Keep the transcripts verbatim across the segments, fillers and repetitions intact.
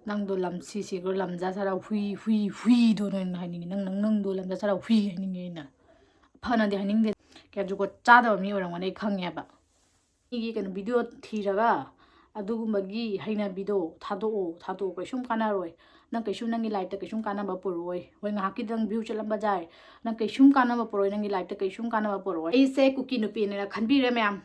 ꯅꯪꯗꯣ ꯂꯝ ꯁꯤ ꯁꯤꯈ꯭ꯔꯣ, ꯂꯝꯖꯥ ꯁꯥꯔ ꯍꯨꯏ, ꯍꯨꯏ, ꯍꯨꯏꯗꯣ ꯅꯣꯏꯅ ꯍꯥꯏꯅꯤꯡꯉꯤ꯫ ꯅꯪ, ꯅꯪ, ꯅꯪꯗꯣ ꯂꯝꯖꯥ ꯁꯥꯔ ꯍꯨꯏ ꯍꯥꯏꯅꯤꯡꯉꯤ ꯑꯩꯅ꯫ ꯐꯅꯗꯤ ꯍꯥꯏꯅꯤꯡꯗꯦ꯫ ꯀꯌꯥ ꯖꯨꯒꯣꯠ ꯆꯥꯗꯕ ꯃꯤ ꯑꯣꯏꯔꯝꯒꯅꯤ ꯑꯩ ꯈꯪꯉꯦꯕ꯫ ꯃꯤꯒꯤ ꯀꯩꯅꯣ video ꯊꯤꯔꯒ ꯑꯗꯨꯒꯨꯝꯕꯒꯤ ꯍꯩꯅꯕꯤꯗꯣ ꯊꯥꯗꯣꯛꯑꯣ, ꯊꯥꯗꯣꯛꯑꯣ꯫ ꯀꯩꯁꯨꯝ ꯀꯥꯟꯅꯔꯣꯏ꯫ ꯅꯪ ꯀꯩꯁꯨꯝ ꯅꯪꯒꯤ lifeꯇ ꯀꯩꯁꯨꯝ ꯀꯥꯟꯅꯕ ꯄꯨꯔꯛꯑꯣꯏ꯫ ꯍꯣꯏ, ꯉꯥꯏꯍꯥꯛꯀꯤꯗꯪ view ꯆꯠꯂꯝꯕ ꯌꯥꯏ꯫ ꯅꯪ ꯀꯩꯁꯨꯝ ꯀꯥꯟꯅꯕ ꯄꯨꯔꯛꯑꯣꯏ, ꯅꯪꯒꯤ lifeꯇ ꯀꯩꯁꯨꯝ ꯀꯥꯟꯅꯕ ꯄꯨꯔꯛꯑꯣꯏ꯫ ꯑꯩꯁꯦ ꯀꯨꯀꯤ ꯅꯨꯄꯤꯅꯦꯅ ꯈꯟꯕꯤꯔꯦ ꯃꯌꯥꯝ꯫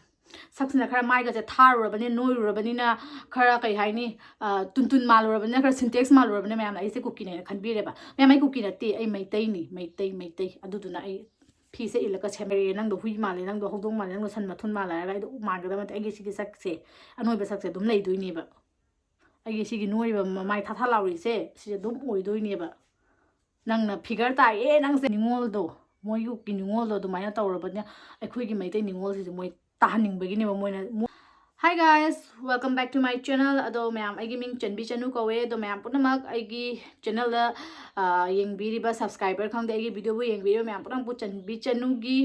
ꯁꯛꯁꯤꯅ ꯈꯔ ꯃꯥꯏꯒꯁꯦ ꯊꯥꯔꯨꯔꯕꯅꯤꯅ, ꯅꯣꯏꯔꯨꯔꯕꯅꯤꯅ, ꯈꯔ ꯀꯩ ꯍꯥꯏꯅꯤ, ꯑ, ꯇꯨꯟꯇꯨꯟ ꯃꯥꯜꯂꯨꯔꯕꯅꯤꯅ, ꯈꯔ Sintex ꯃꯥꯜꯂꯨꯔꯕꯅꯤꯅ ꯃꯌꯥꯝꯅ ꯑꯩꯁꯦ ꯀꯨꯀꯤꯅꯦꯅ ꯈꯟꯕꯤꯔꯦꯕ꯫ ꯃꯌꯥꯝ, ꯑꯩ ꯀꯨꯀꯤ ꯅꯠꯇꯦ, ꯑꯩ ꯃꯩꯇꯩꯅꯤ, ꯃꯩꯇꯩ, ꯃꯩꯇꯩ꯫ ꯑꯗꯨꯗꯨꯅ ꯑꯩ ꯐꯤꯁꯦ ꯏꯜꯂꯒ ꯁꯦꯝꯃꯛꯑꯦ꯫ "ꯅꯪꯗꯣ ꯍꯨꯏ ꯃꯥꯜꯂꯦ, ꯅꯪꯗꯣ ꯍꯧꯗꯣꯡ ꯃꯥꯜꯂꯦ, ꯅꯪꯗꯣ ꯁꯟ ꯃꯊꯨꯟ ꯃꯥꯜꯂꯦ" ꯍꯥꯏꯔꯒ ꯑꯩꯗꯣ ꯃꯥꯟꯒꯗꯕ ꯅꯠꯇꯦ꯫ ꯑꯩꯒꯤ ꯁꯤꯒꯤ ꯁꯛꯁꯦ, ꯑꯅꯣꯏꯕ ꯁꯛꯁꯦ ꯑꯗꯨꯝ ꯂꯩꯗꯣꯏꯅꯦꯕ꯫ ꯑꯩꯒꯤ ꯁꯤꯒꯤ ꯅꯣꯏꯔꯤꯕ ꯃꯃꯥꯏ ꯊꯥ ꯊꯥ ꯂꯥꯎꯔꯤꯁꯦ ꯁꯤꯁꯦ ꯑꯗꯨꯝ ꯑꯣꯏꯗꯣꯏꯅꯦꯕ꯫ ꯅꯪꯅ figure ꯇꯥꯏꯌꯦ, ꯅꯪꯁꯦ ꯅꯤꯉꯣꯜꯗꯣ, ꯃꯣꯏꯒꯤ ꯅꯤꯉꯣꯜꯗꯣ ꯑꯗꯨꯃꯥꯏꯅ ꯇꯧꯔꯕꯅꯤꯅ ꯑꯩꯈꯣꯏꯒꯤ ꯃꯩꯇꯩ ꯅꯤꯉꯣꯜꯁꯤꯁꯦ ꯃꯣꯏ ꯇꯥꯍꯟꯅꯤꯡꯕꯒꯤꯅꯦꯕ ꯃꯣꯏꯅ꯫ Hi guys, welcome back to my channel. ꯑꯗꯣ ꯃꯌꯥꯝ, ꯑꯩꯒꯤ ꯃꯤꯡ ꯆꯟꯕꯤ ꯆꯅꯨ ꯀꯧꯋꯦ꯫ ꯑꯗꯣ ꯃꯌꯥꯝ ꯄꯨꯝꯅꯃꯛ ꯑꯩꯒꯤ channelꯗ, ꯑ, ꯌꯦꯡꯕꯤꯔꯤꯕ subscriber ꯈꯪꯗꯦ, ꯑꯩꯒꯤ videoꯕꯨ ꯌꯦꯡꯕꯤꯔꯤꯕ ꯃꯌꯥꯝ ꯄꯨꯝꯅꯃꯛꯄꯨ ꯆꯟꯕꯤ ꯆꯅꯨꯒꯤ,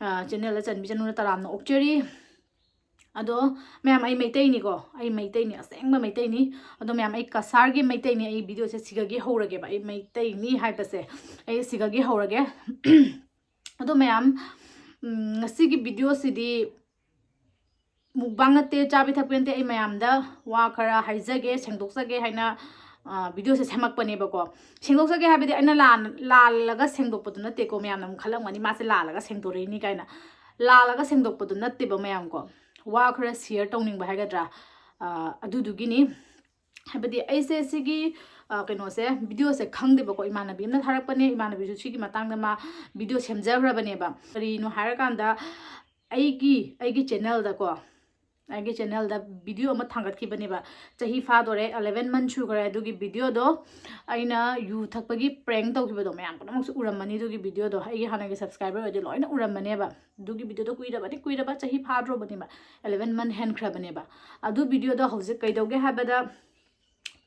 ꯑ, channelꯗ ꯆꯟꯕꯤ ꯆꯅꯨꯅ ꯇꯔꯥꯝꯅ ꯑꯣꯛꯆꯔꯤ꯫ ꯑꯗꯣ ꯃꯌꯥꯝ, ꯑꯩ ꯃꯩꯇꯩꯅꯤꯀꯣ, ꯑꯩ ꯃꯩꯇꯩꯅꯤ, ꯑꯁꯦꯡꯕ ꯃꯩꯇꯩꯅꯤ꯫ ꯑꯗꯣ ꯃꯌꯥꯝ, ꯑꯩ ꯀꯁꯥꯔꯒꯤ ꯃꯩꯇꯩꯅꯤ꯫ ꯑꯩ videoꯁꯦ ꯁꯤꯒꯒꯤ ꯍꯧꯔꯒꯦꯕ, ꯑꯩ ꯃꯩꯇꯩꯅꯤ ꯍꯥꯏꯕꯁꯦ ꯑꯩ ꯁꯤꯒꯒꯤ ꯍꯧꯔꯒꯦ꯫ ꯑꯗꯣ ꯃꯌꯥꯝ, ꯎꯝ, ꯉꯁꯤꯒꯤ videoꯁꯤꯗꯤ mukbang ꯅꯠꯇꯦ, ꯆꯥꯕꯤ ꯊꯛꯄꯤ ꯅꯠꯇꯦ꯫ ꯑꯩ ꯃꯌꯥꯝꯗ ꯋꯥ ꯈꯔ ꯍꯥꯏꯖꯒꯦ, ꯁꯦꯡꯗꯣꯛꯆꯒꯦ ꯍꯥꯏꯅ, ꯑ, videoꯁꯦ ꯁꯦꯝꯃꯛꯄꯅꯦꯕꯀꯣ꯫ ꯁꯦꯡꯗꯣꯛꯆꯒꯦ ꯍꯥꯏꯕꯗꯤ ꯑꯩꯅ ꯂꯥꯟ-, ꯂꯥꯜꯂꯒ ꯁꯦꯡꯗꯣꯛꯄꯗꯨ ꯅꯠꯇꯦꯀꯣ꯫ ꯃꯌꯥꯝꯅ ꯑꯃꯨꯛ ꯈꯜꯂꯝꯒꯅꯤ, "ꯃꯥꯁꯦ ꯂꯥꯜꯂꯒ ꯁꯦꯡꯗꯣꯔꯛꯏꯅꯤ" ꯀꯥꯏꯅ꯫ ꯂꯥꯜꯂꯒ ꯁꯦꯡꯗꯣꯛꯄꯗꯨ ꯅꯠꯇꯦꯕ ꯃꯌꯥꯝꯀꯣ꯫ ꯋꯥ ꯈꯔ share ꯇꯧꯅꯤꯡꯕ ꯍꯥꯏꯒꯗ꯭ꯔꯥ, ꯑ, ꯑꯗꯨꯗꯨꯒꯤꯅꯤ꯫ ꯍꯥꯏꯕꯗꯤ ꯑꯩꯁꯦ ꯁꯤꯒꯤ, ꯑ, ꯀꯩꯅꯣꯁꯦ, videoꯁꯦ ꯈꯪꯗꯦꯕꯀꯣ꯫ ꯏꯃꯥꯟꯅꯕꯤ ꯑꯃꯅ ꯊꯥꯔꯛꯄꯅꯦ꯫ ꯏꯃꯥꯟꯅꯕꯤꯁꯨ ꯁꯤꯒꯤ ꯃꯇꯥꯡꯗ ꯃꯥ video ꯁꯦꯝꯖꯈ꯭ꯔꯕꯅꯦꯕ꯫ ꯀꯔꯤꯅꯣ ꯍꯥꯏꯔꯀꯥꯟꯗ ꯑꯩꯒꯤ, ꯑꯩꯒꯤ channelꯗꯀꯣ, ꯑꯩꯒꯤ channelꯗ video ꯑꯃ ꯊꯥꯡꯒꯠꯈꯤꯕꯅꯦꯕ꯫ ꯆꯍꯤ ꯐꯥꯗꯣꯔꯦ, eleven month ꯁꯨꯈ꯭ꯔꯦ꯫ ꯑꯗꯨꯒꯤ videoꯗꯣ ꯑꯩꯅ ꯌꯨ ꯊꯛꯄꯒꯤ prank ꯇꯧꯈꯤꯕꯗꯣ ꯃꯌꯥꯝ ꯄꯨꯝꯅꯃꯛꯁꯨ ꯎꯔꯝꯃꯅꯤ꯫ ꯑꯗꯨꯒꯤ videoꯗꯣ ꯑꯩꯒꯤ ꯍꯥꯟꯅꯒꯤ subscriber ꯑꯣꯏꯔꯗꯤ ꯂꯣꯏꯅ ꯎꯔꯝꯃꯅꯦꯕ꯫ ꯑꯗꯨꯒꯤ videoꯗꯣ ꯀꯨꯏꯔꯕꯅꯤ, ꯀꯨꯏꯔꯕ ꯆꯍꯤ ꯐꯥꯗ꯭ꯔꯣꯕꯅꯦꯕ, eleven month ꯍꯦꯟꯈ꯭ꯔꯕꯅꯦꯕ꯫ ꯑꯗꯨ videoꯗꯣ ꯍꯧꯖꯤꯛ ꯀꯩꯗꯧꯒꯦ ꯍꯥꯏꯕꯗ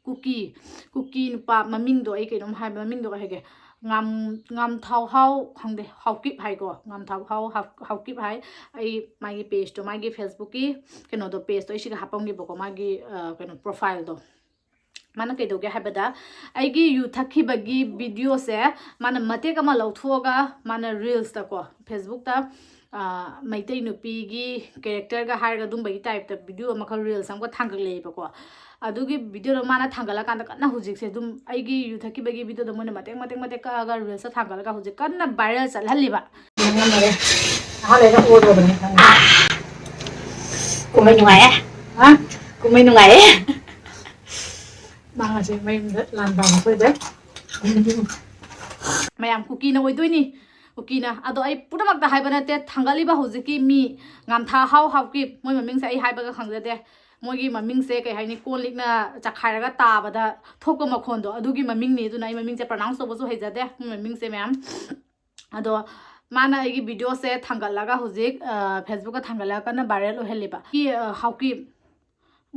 ꯀꯨꯀꯤ, ꯀꯨꯀꯤ ꯅꯨꯄꯥ ꯃꯃꯤꯡꯗꯣ ꯑꯩ ꯀꯩꯅꯣꯝ ꯍꯥꯏꯕ, ꯃꯃꯤꯡꯗꯣ ꯀꯩ ꯍꯥꯏꯒꯦ? ꯉꯥꯝ-, ꯉꯥꯝꯊꯥꯎꯍꯥꯎ ꯈꯪꯗꯦ, ꯍꯥꯎꯀꯤꯞ ꯍꯥꯏꯀꯣ, ꯉꯥꯝꯊꯥꯎꯍꯥꯎ ꯍꯥꯎ-, ꯍꯥꯎꯀꯤꯞ ꯍꯥꯏ꯫ ꯑꯩ ꯃꯥꯒꯤ pageꯇꯣ, ꯃꯥꯒꯤ Facebookꯀꯤ ꯀꯩꯅꯣꯗꯣ, pageꯇꯣ ꯑꯩ ꯁꯤꯒ ꯍꯥꯞꯄꯝꯒꯦꯕꯀꯣ, ꯃꯥꯒꯤ, ꯑ, ꯀꯩꯅꯣ profileꯗꯣ꯫ ꯃꯥꯅ ꯀꯩꯗꯧꯒꯦ ꯍꯥꯏꯕꯗ, ꯑꯩꯒꯤ ꯌꯨ ꯊꯛꯈꯤꯕꯒꯤ ꯚꯤꯗꯤꯑꯣꯁꯦ ꯃꯥꯅ ꯃꯇꯦꯛ ꯑꯃ ꯂꯧꯊꯣꯛꯑꯒ ꯃꯥꯅ ꯔꯤꯜꯁꯇꯀꯣ, ꯐꯦꯁꯕꯨꯛꯇ, ꯑ, ꯃꯩꯇꯩ ꯅꯨꯄꯤꯒꯤ ꯀꯦꯔꯦꯛꯇꯔꯒ ꯍꯥꯏꯔꯒ ꯑꯗꯨꯝꯕꯒꯤ ꯇꯥꯏꯞꯇ ꯚꯤꯗꯤꯑꯣ ꯑꯃꯈꯛ ꯔꯤꯜꯁ ꯑꯃꯈꯛ ꯊꯥꯡꯒꯠꯂꯛꯑꯦꯕꯀꯣ꯫ ꯑꯗꯨꯒꯤ ꯚꯤꯗꯤꯑꯣꯗꯣ ꯃꯥꯅ ꯊꯥꯡꯒꯠꯂꯀꯥꯟꯗ ꯀꯟꯅ ꯍꯧꯖꯤꯛꯁꯦ ꯑꯗꯨꯝ ꯑꯩꯒꯤ ꯌꯨ ꯊꯛꯈꯤꯕꯒꯤ ꯚꯤꯗꯤꯑꯣꯗꯣ ꯃꯣꯏꯅ ꯃꯇꯦꯛ ꯃꯇꯦꯛ ꯃꯇꯦꯛ ꯀꯛꯑꯒ ꯔꯤꯜꯁꯇ ꯊꯥꯡꯒꯠꯂꯒ ꯍꯧꯖꯤꯛ ꯀꯟꯅ ꯚꯥꯏꯔꯦꯜ ꯆꯠꯍꯜꯂꯤꯕ꯫ ꯉꯝꯃꯔꯦ꯫ ꯉꯥꯏꯍꯥꯛ ꯂꯩꯔꯒ ꯑꯣꯗ꯭ꯔꯕꯅꯤ ꯈꯪꯉꯦ꯫ ꯀꯨꯝꯍꯩ ꯅꯨꯡꯉꯥꯏꯌꯦ꯫ ꯍꯥ? ꯀꯨꯝꯍꯩ ꯅꯨꯡꯉꯥꯏꯌꯦ꯫ ꯃꯥ ꯉꯁꯤ ꯃꯌꯨꯝꯗ ꯂꯥꯟꯗꯥꯕ ꯁꯣꯏꯗ꯭ꯔꯦ꯫ ꯃꯌꯥꯝ ꯀꯨꯀꯤꯅ ꯑꯣꯏꯗꯣꯏꯅꯤ꯫ ꯀꯨꯀꯤꯅ꯫ ꯑꯗꯣ ꯑꯩ ꯄꯨꯝꯅꯃꯛꯇ ꯍꯥꯏꯕ ꯅꯠꯇꯦ, ꯊꯥꯡꯒꯠꯂꯤꯕ ꯍꯧꯖꯤꯛꯀꯤ ꯃꯤ ꯉꯥꯝꯊꯥ ꯍꯥꯎ ꯍꯥꯎꯀꯤꯞ, ꯃꯣꯏ ꯃꯃꯤꯡꯁꯦ ꯑꯩ ꯍꯥꯏꯕꯒ ꯈꯪꯖꯗꯦ꯫ ꯃꯣꯏꯒꯤ ꯃꯃꯤꯡꯁꯦ ꯀꯩ ꯍꯥꯏꯅꯤ, ꯀꯣꯜ ꯂꯤꯛꯅ ꯆꯈꯥꯏꯔꯒ ꯇꯥꯕꯗ ꯊꯣꯛꯄ ꯃꯈꯣꯟꯗꯣ, ꯑꯗꯨꯒꯤ ꯃꯃꯤꯡꯅꯤ꯫ ꯑꯗꯨꯅ ꯑꯩ ꯃꯃꯤꯡꯁꯦ ꯄ꯭ꯔꯣꯅꯥꯎꯟꯁ ꯇꯧꯕꯁꯨ ꯍꯩꯖꯗꯦ, ꯃꯣꯏ ꯃꯃꯤꯡꯁꯦ ꯃꯌꯥꯝ꯫ ꯑꯗꯣ ꯃꯥꯅ ꯑꯩꯒꯤ ꯚꯤꯗꯤꯑꯣꯁꯦ ꯊꯥꯡꯒꯠꯂꯒ ꯍꯧꯖꯤꯛ, ꯑ, ꯐꯦꯁꯕꯨꯛꯇ ꯊꯥꯡꯒꯠꯂꯒ ꯀꯟꯅ ꯚꯥꯏꯔꯦꯜ ꯑꯣꯏꯍꯜꯂꯤꯕ꯫ ꯀꯤ, ꯑ, ꯍꯥꯎꯀꯤꯞ,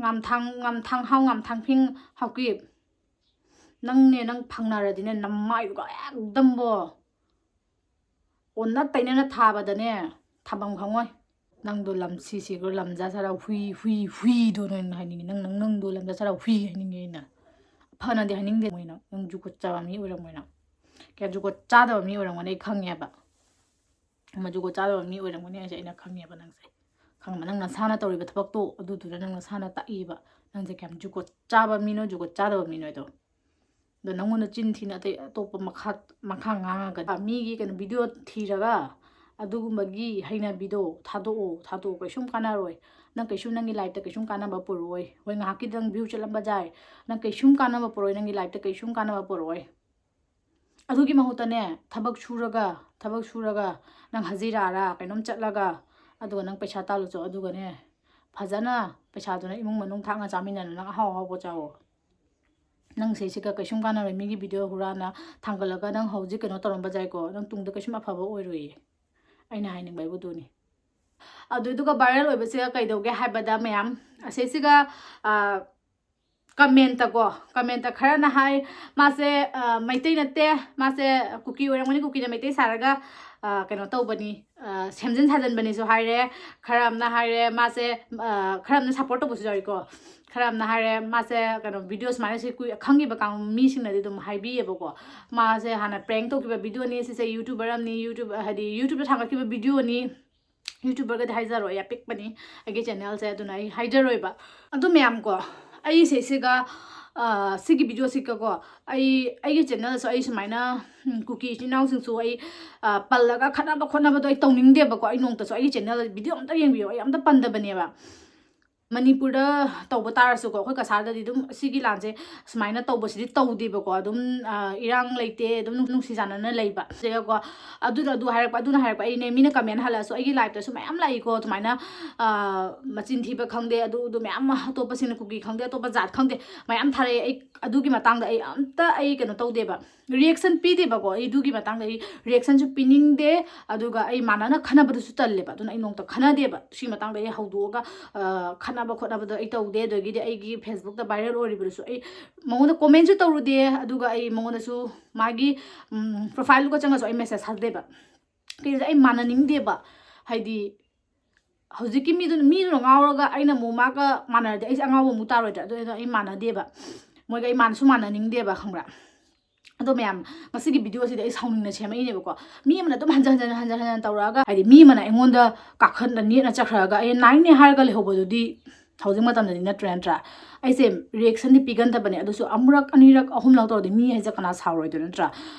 ꯉꯥꯝꯊꯥꯡ, ꯉꯥꯝꯊꯥꯡ ꯍꯥꯎ, ꯉꯥꯝꯊꯥꯡ ꯐꯤꯡ ꯍꯥꯎꯀꯤꯞ꯫ ꯅꯪꯅꯦ, ꯅꯪ ꯐꯪꯅꯔꯗꯤꯅꯦ, ꯅꯃꯥꯏꯗꯨꯒ ꯑꯦꯛꯗꯝꯕꯣ ꯑꯣꯟꯅ ꯇꯩꯅꯅ ꯊꯥꯕꯗꯅꯦ, ꯊꯥꯐꯝ ꯈꯪꯉꯣꯏ꯫ ꯅꯪꯗꯣ ꯂꯝ ꯁꯤ ꯁꯤꯈ꯭ꯔꯣ, ꯂꯝ ꯖꯥ ꯁꯥꯔ ꯍꯨꯏ, ꯍꯨꯏ, ꯍꯨꯏꯗꯣ ꯅꯣꯏꯅ ꯍꯥꯏꯅꯤꯡꯉꯤ꯫ ꯅꯪ, ꯅꯪ, ꯅꯪꯗꯣ ꯂꯝ ꯖꯥ ꯁꯥꯔ ꯍꯨꯏ ꯍꯥꯏꯅꯤꯡꯉꯦ ꯑꯩꯅ꯫ ꯐꯅꯗꯤ ꯍꯥꯏꯅꯤꯡꯗꯦ ꯃꯣꯏꯅ꯫ ꯅꯪ ꯖꯨꯒꯣꯠ ꯆꯥꯕ ꯃꯤ ꯑꯣꯏꯔꯝꯃꯣꯏ ꯅꯪ꯫ ꯀꯌꯥ ꯖꯨꯒꯣꯠ ꯆꯥꯗꯕ ꯃꯤ ꯑꯣꯏꯔꯝꯒꯅꯤ ꯑꯩ ꯈꯪꯉꯦꯕ꯫ ꯃꯥ ꯖꯨꯒꯣꯠ ꯆꯥꯗꯕ ꯃꯤ ꯑꯣꯏꯔꯝꯒꯅꯤ ꯍꯥꯏꯁꯦ ꯑꯩꯅ ꯈꯪꯉꯦꯕ ꯅꯪꯁꯦ꯫ ꯈꯪꯉꯕ? ꯅꯪ ꯅꯁꯥꯅ ꯇꯧꯔꯤꯕ ꯊꯕꯛꯇꯣ ꯑꯗꯨꯗꯨꯅ ꯅꯪ ꯅꯁꯥꯅ ꯇꯥꯛꯏꯕ꯫ ꯅꯪꯁꯦ ꯀꯌꯥꯝ ꯖꯨꯒꯣꯠ ꯆꯥꯕ ꯃꯤꯅꯣ, ꯖꯨꯒꯣꯠ ꯆꯥꯗꯕ ꯃꯤꯅꯣ ꯍꯥꯏꯗꯣ꯫ ꯑꯗꯣ ꯅꯪꯉꯣꯟꯗ ꯆꯤꯟ ꯊꯤꯅ ꯑꯇꯩ ꯑꯇꯣꯞꯄ ꯃꯈꯥ, ꯃꯈꯥ ꯉꯥꯡꯉꯒ ꯃꯤꯒꯤ ꯀꯩꯅꯣ ꯚꯤꯗꯤꯑꯣ ꯊꯤꯔꯒ ꯑꯗꯨꯒꯨꯝꯕꯒꯤ ꯍꯩꯅꯕꯤꯗꯣ ꯊꯥꯗꯣꯛꯑꯣ, ꯊꯥꯗꯣꯛꯑꯣ꯫ ꯀꯩꯁꯨꯝ ꯀꯥꯟꯅꯔꯣꯏ꯫ ꯅꯪ ꯀꯩꯁꯨ ꯅꯪꯒꯤ ꯂꯥꯏꯐꯇ ꯀꯩꯁꯨꯝ ꯀꯥꯟꯅꯕ ꯄꯨꯔꯛꯑꯣꯏ꯫ ꯍꯣꯏ, ꯉꯥꯏꯍꯥꯛꯀꯤꯗꯪ ꯚ꯭ꯌꯨ ꯆꯠꯂꯝꯕ ꯌꯥꯏ꯫ ꯅꯪ ꯀꯩꯁꯨꯝ ꯀꯥꯟꯅꯕ ꯄꯨꯔꯛꯑꯣꯏ, ꯅꯪꯒꯤ ꯂꯥꯏꯐꯇ ꯀꯩꯁꯨꯝ ꯀꯥꯟꯅꯕ ꯄꯨꯔꯛꯑꯣꯏ꯫ ꯑꯗꯨꯒꯤ ꯃꯍꯨꯠꯇꯅꯦ, ꯊꯕꯛ ꯁꯨꯔꯒ, ꯊꯕꯛ ꯁꯨꯔꯒ ꯅꯪ ꯍꯖꯤꯔꯥꯔꯥ ꯀꯩꯅꯣꯝ ꯆꯠꯂꯒ, ꯑꯗꯨꯒ ꯅꯪ ꯄꯩꯁꯥ ꯇꯥꯜꯂꯨꯆꯣ꯫ ꯑꯗꯨꯒꯅꯦ, ꯐꯖꯅ ꯄꯩꯁꯥꯗꯨꯅ ꯏꯃꯨꯡ ꯃꯅꯨꯡ ꯊꯥꯛꯅ ꯆꯥꯃꯤꯟꯅꯅ ꯅꯪ ꯑꯍꯥꯎ ꯑꯍꯥꯎꯕ ꯆꯥꯋꯣ꯫ ꯅꯪ ꯁꯤꯁꯤꯒ ꯀꯩꯁꯨꯝ ꯀꯥꯟꯅꯔꯣꯏ꯫ ꯃꯤꯒꯤ ꯚꯤꯗꯤꯑꯣ ꯍꯨꯔꯥꯟꯅ ꯊꯥꯡꯒꯠꯂꯒ ꯅꯪ ꯍꯧꯖꯤꯛ ꯀꯩꯅꯣ ꯇꯧꯔꯝꯕ ꯌꯥꯏꯀꯣ, ꯅꯪ ꯇꯨꯡꯗ ꯀꯩꯁꯨꯝ ꯑꯐꯕ ꯑꯣꯏꯔꯣꯏꯌꯦ꯫ ꯑꯩꯅ ꯍꯥꯏꯅꯤꯡꯕ ꯍꯥꯏꯕꯨ ꯑꯗꯨꯅꯤ꯫ ꯑꯗꯨꯗꯨꯒ ꯚꯥꯏꯔꯦꯜ ꯑꯣꯏꯕꯁꯤꯒ ꯀꯩꯗꯧꯒꯦ ꯍꯥꯏꯕꯗ ꯃꯌꯥꯝ, ꯑꯁꯤꯁꯤꯒ, ꯑ, ꯀꯃꯦꯟꯇꯀꯣ, ꯀꯃꯦꯟꯇ ꯈꯔꯅ ꯍꯥꯏ, "ꯃꯥꯁꯦ, ꯑ, ꯃꯩꯇꯩ ꯅꯠꯇꯦ, ꯃꯥꯁꯦ ꯀꯨꯀꯤ ꯑꯣꯏꯔꯝꯒꯅꯤ, ꯀꯨꯀꯤꯅ ꯃꯩꯇꯩ ꯁꯥꯔꯒ, ꯑ, ꯀꯩꯅꯣ ꯇꯧꯕꯅꯤ, ꯑ, ꯁꯦꯝꯖꯤꯟ ꯁꯥꯖꯤꯟꯕꯅꯤꯁꯨ ꯍꯥꯏꯔꯦ, ꯈꯔ ꯑꯃꯅ ꯍꯥꯏꯔꯦ ꯃꯥꯁꯦ, ꯑ, ꯈꯔ ꯑꯃꯅ ꯁꯞꯄꯣꯔꯠ ꯇꯧꯕꯁꯨ ꯌꯥꯎꯏꯀꯣ꯫ ꯈꯔ ꯑꯃꯅ ꯍꯥꯏꯔꯦ ꯃꯥꯁꯦ ꯀꯩꯅꯣ ꯚꯤꯗꯤꯑꯣ ꯁꯨꯃꯥꯏꯅ ꯁꯤ ꯀꯨꯏ-, ꯈꯪꯉꯤꯕ ꯀꯥꯡ-, ꯃꯤꯁꯤꯡꯅꯗꯤ ꯑꯗꯨꯝ ꯍꯥꯏꯕꯤꯌꯦꯕꯀꯣ꯫ ꯃꯥꯁꯦ ꯍꯥꯟꯅ ꯄ꯭ꯔꯦꯡ ꯇꯧꯈꯤꯕ ꯚꯤꯗꯤꯑꯣꯅꯤ ꯁꯤꯁꯦ, ꯌꯨꯇ꯭ꯌꯨꯕꯔ ꯑꯃꯅꯤ, ꯌꯨꯇ꯭ꯌꯨꯕ, ꯍꯥꯏꯗꯤ ꯌꯨꯇ꯭ꯌꯨꯕꯇ ꯊꯥꯡꯒꯠꯈꯤꯕ ꯚꯤꯗꯤꯑꯣꯅꯤ꯫ ꯌꯨꯇ꯭ꯌꯨꯕꯔꯒꯗꯤ ꯍꯥꯏꯖꯔꯣꯏ, ꯑꯄꯤꯛꯄꯅꯤ ꯑꯩꯒꯤ ꯆꯦꯅꯦꯜꯁꯦ, ꯑꯗꯨꯅ ꯑꯩ ꯍꯥꯏꯖꯔꯣꯏꯕ꯫ ꯑꯗꯨ ꯃꯌꯥꯝ ꯀꯣ, ꯑꯩꯁꯦ ꯁꯤꯒ, ꯑ, ꯁꯤꯒꯤ ꯚꯤꯗꯤꯑꯣꯁꯤꯒꯀꯣ, ꯑꯩ, ꯑꯩꯒꯤ ꯆꯦꯅꯦꯜꯗꯁꯨ ꯑꯩ ꯁꯨꯃꯥꯏꯅ, ꯎꯝ, ꯀꯨꯀꯤ ꯏꯆꯤꯟ ꯏꯅꯥꯎꯁꯤꯡꯁꯨ ꯑꯩ, ꯑ, ꯄꯜꯂꯒ ꯈꯠꯅꯕ ꯈꯣꯠꯅꯕꯗꯣ ꯑꯩ ꯇꯧꯅꯤꯡꯗꯦꯕꯀꯣ꯫ ꯑꯩ ꯅꯣꯡꯃꯇꯁꯨ ꯑꯩꯒꯤ ꯆꯦꯅꯦꯜ ꯚꯤꯗꯤꯑꯣ ꯑꯝꯇ ꯌꯦꯡꯕꯤꯌꯣ, ꯑꯩ ꯑꯝꯇ ꯄꯟꯗꯕꯅꯦꯕ꯫ ꯃꯅꯤꯄꯨꯔꯗ ꯇꯧꯕ ꯇꯥꯔꯁꯨꯀꯣ, ꯑꯩꯈꯣꯏ ꯀꯁꯥꯔꯗꯗꯤ ꯑꯗꯨꯝ ꯁꯤꯒꯤ ꯂꯥꯟꯁꯦ ꯁꯨꯃꯥꯏꯅ ꯇꯧꯕꯁꯤꯗꯤ ꯇꯧꯗꯦꯕꯀꯣ꯫ ꯑꯗꯨꯝ, ꯑ, ꯏꯔꯥꯡ ꯂꯩꯇꯦ, ꯑꯗꯨꯝ ꯅꯨꯡ-, ꯅꯨꯡꯁꯤ ꯆꯥꯟꯅꯅ ꯂꯩꯕ꯫ ꯑꯗꯨꯒꯀꯣ, ꯑꯗꯨꯅ ꯑꯗꯨ ꯍꯥꯏꯔꯛꯄ, ꯑꯗꯨꯅ ꯍꯥꯏꯔꯛꯄ ꯑꯩꯅꯦ, ꯃꯤꯅ ꯀꯃꯦꯟ ꯍꯜꯂꯛꯑꯁꯨ ꯑꯩꯒꯤ ꯂꯥꯏꯐꯇꯁꯨ ꯃꯌꯥꯝ ꯂꯥꯛꯏꯀꯣ, ꯑꯗꯨꯃꯥꯏꯅ, ꯑ, ꯃꯆꯤꯟ ꯊꯤꯕ ꯈꯪꯗꯦ, ꯑꯗꯨ, ꯑꯗꯨ ꯃꯌꯥꯝ ꯑꯃ, ꯑꯇꯣꯞꯄꯁꯤꯡꯅ ꯀꯨꯀꯤ ꯈꯪꯗꯦ, ꯑꯇꯣꯞꯄ ꯖꯥꯠ ꯈꯪꯗꯦ, ꯃꯌꯥꯝ ꯊꯥꯔꯛꯑꯦ꯫ ꯑꯩ ꯑꯗꯨꯒꯤ ꯃꯇꯥꯡꯗ ꯑꯩ ꯑꯝꯇ ꯑꯩ ꯀꯩꯅꯣ ꯇꯧꯗꯦꯕ, ꯔꯤꯌꯦꯛꯁꯟ ꯄꯤꯗꯦꯕꯀꯣ꯫ ꯑꯩ ꯑꯗꯨꯒꯤ ꯃꯇꯥꯡꯗ ꯑꯩ ꯔꯤꯌꯦꯛꯁꯟꯁꯨ ꯄꯤꯅꯤꯡꯗꯦ, ꯑꯗꯨꯒ ꯑꯩ ꯃꯥꯟꯅꯅ ꯈꯟꯅꯕꯗꯨꯁꯨ ꯇꯜꯂꯦꯕ꯫ ꯑꯗꯨꯅ ꯑꯩ ꯅꯣꯡꯃꯇ ꯈꯟꯅꯗꯦꯕ꯫ ꯁꯤ ꯃꯇꯥꯡꯗ ꯑꯩ ꯍꯧꯗꯣꯛꯑꯒ, ꯑ, ꯈꯠꯅꯕ ꯈꯣꯠꯅꯕꯗꯣ ꯑꯩ ꯇꯧꯗꯦ꯫ ꯑꯗꯒꯤꯗꯤ ꯑꯩꯒꯤ ꯐꯦꯁꯕꯨꯛꯇ ꯚꯥꯏꯔꯦꯜ ꯑꯣꯏꯔꯤꯕꯗꯨꯁꯨ ꯑꯩ ꯃꯉꯣꯟꯗ ꯀꯣꯃꯦꯟꯁꯨ ꯇꯧꯔꯨꯗꯦ, ꯑꯗꯨꯒ ꯑꯩ ꯃꯉꯣꯟꯗꯁꯨ ꯃꯥꯒꯤ, ꯎꯝ, ꯄ꯭ꯔꯣꯐꯥꯏꯜꯗꯨꯒ ꯆꯪꯉꯁꯨ ꯑꯩ ꯃꯦꯁꯦꯖ ꯊꯥꯗꯦꯕ꯫ ꯀꯩꯒꯤꯅꯣꯗ ꯑꯩ ꯃꯥꯟꯅꯅꯤꯡꯗꯦꯕ꯫ ꯍꯥꯏꯗꯤ ꯍꯧꯖꯤꯛꯀꯤ ꯃꯤꯗꯨꯅ, ꯃꯤꯗꯨꯅ ꯉꯥꯎꯔꯒ ꯑꯩꯅ ꯑꯃꯨꯛ ꯃꯥꯒ ꯃꯥꯟꯅꯔꯗꯤ ꯑꯩꯁꯦ ꯑꯉꯥꯎꯕ ꯑꯃꯨꯛ ꯇꯥꯔꯣꯏꯗ꯭ꯔꯥ? ꯑꯗꯨꯅ ꯑꯩ ꯃꯥꯟꯅꯗꯦꯕ, ꯃꯣꯏꯒ ꯑꯩ ꯃꯥꯟꯅꯁꯨ ꯃꯥꯟꯅꯅꯤꯡꯗꯦꯕ, ꯈꯪꯕ꯭ꯔꯥ? ꯑꯗꯣ ꯃꯌꯥꯝ, ꯉꯁꯤꯒꯤ ꯚꯤꯗꯤꯑꯣꯁꯤꯗꯤ ꯑꯩ ꯁꯥꯎꯅꯤꯡꯅ ꯁꯦꯝꯃꯛꯏꯅꯦꯕꯀꯣ꯫ ꯃꯤ ꯑꯃꯅ ꯑꯗꯨꯝ ꯍꯟꯖꯟ ꯍꯟꯖꯟ, ꯍꯟꯖꯟ ꯍꯟꯖꯟ ꯇꯧꯔꯛꯑꯒ, ꯍꯥꯏꯗꯤ ꯃꯤ ꯑꯃꯅ ꯑꯩꯉꯣꯟꯗ ꯀꯥꯈꯠꯅ ꯅꯦꯠꯅ ꯆꯠꯈ꯭ꯔꯒ ꯑꯩ ꯅꯥꯏꯅꯦ ꯍꯥꯏꯔꯒ ꯂꯩꯍꯧꯕꯗꯨꯗꯤ ꯍꯧꯖꯤꯛ ꯃꯇꯝꯗꯗꯤ ꯅꯠꯇ꯭ꯔꯦ, ꯅꯠꯇ꯭ꯔꯥ? ꯑꯩꯁꯦ ꯔꯤꯌꯦꯛꯁꯟꯗꯤ ꯄꯤꯒꯟꯗꯕꯅꯦ, ꯑꯗꯨꯁꯨ ꯑꯃꯨꯔꯛ, ꯑꯅꯤꯔꯛ, ꯑꯍꯨꯝꯂꯛ ꯇꯧꯔꯗꯤ ꯃꯤ ꯍꯥꯏꯁꯦ ꯀꯅꯥ ꯁꯥꯎꯔꯣꯏꯗꯣꯏꯅꯣ, ꯅꯠꯇ꯭ꯔꯥ?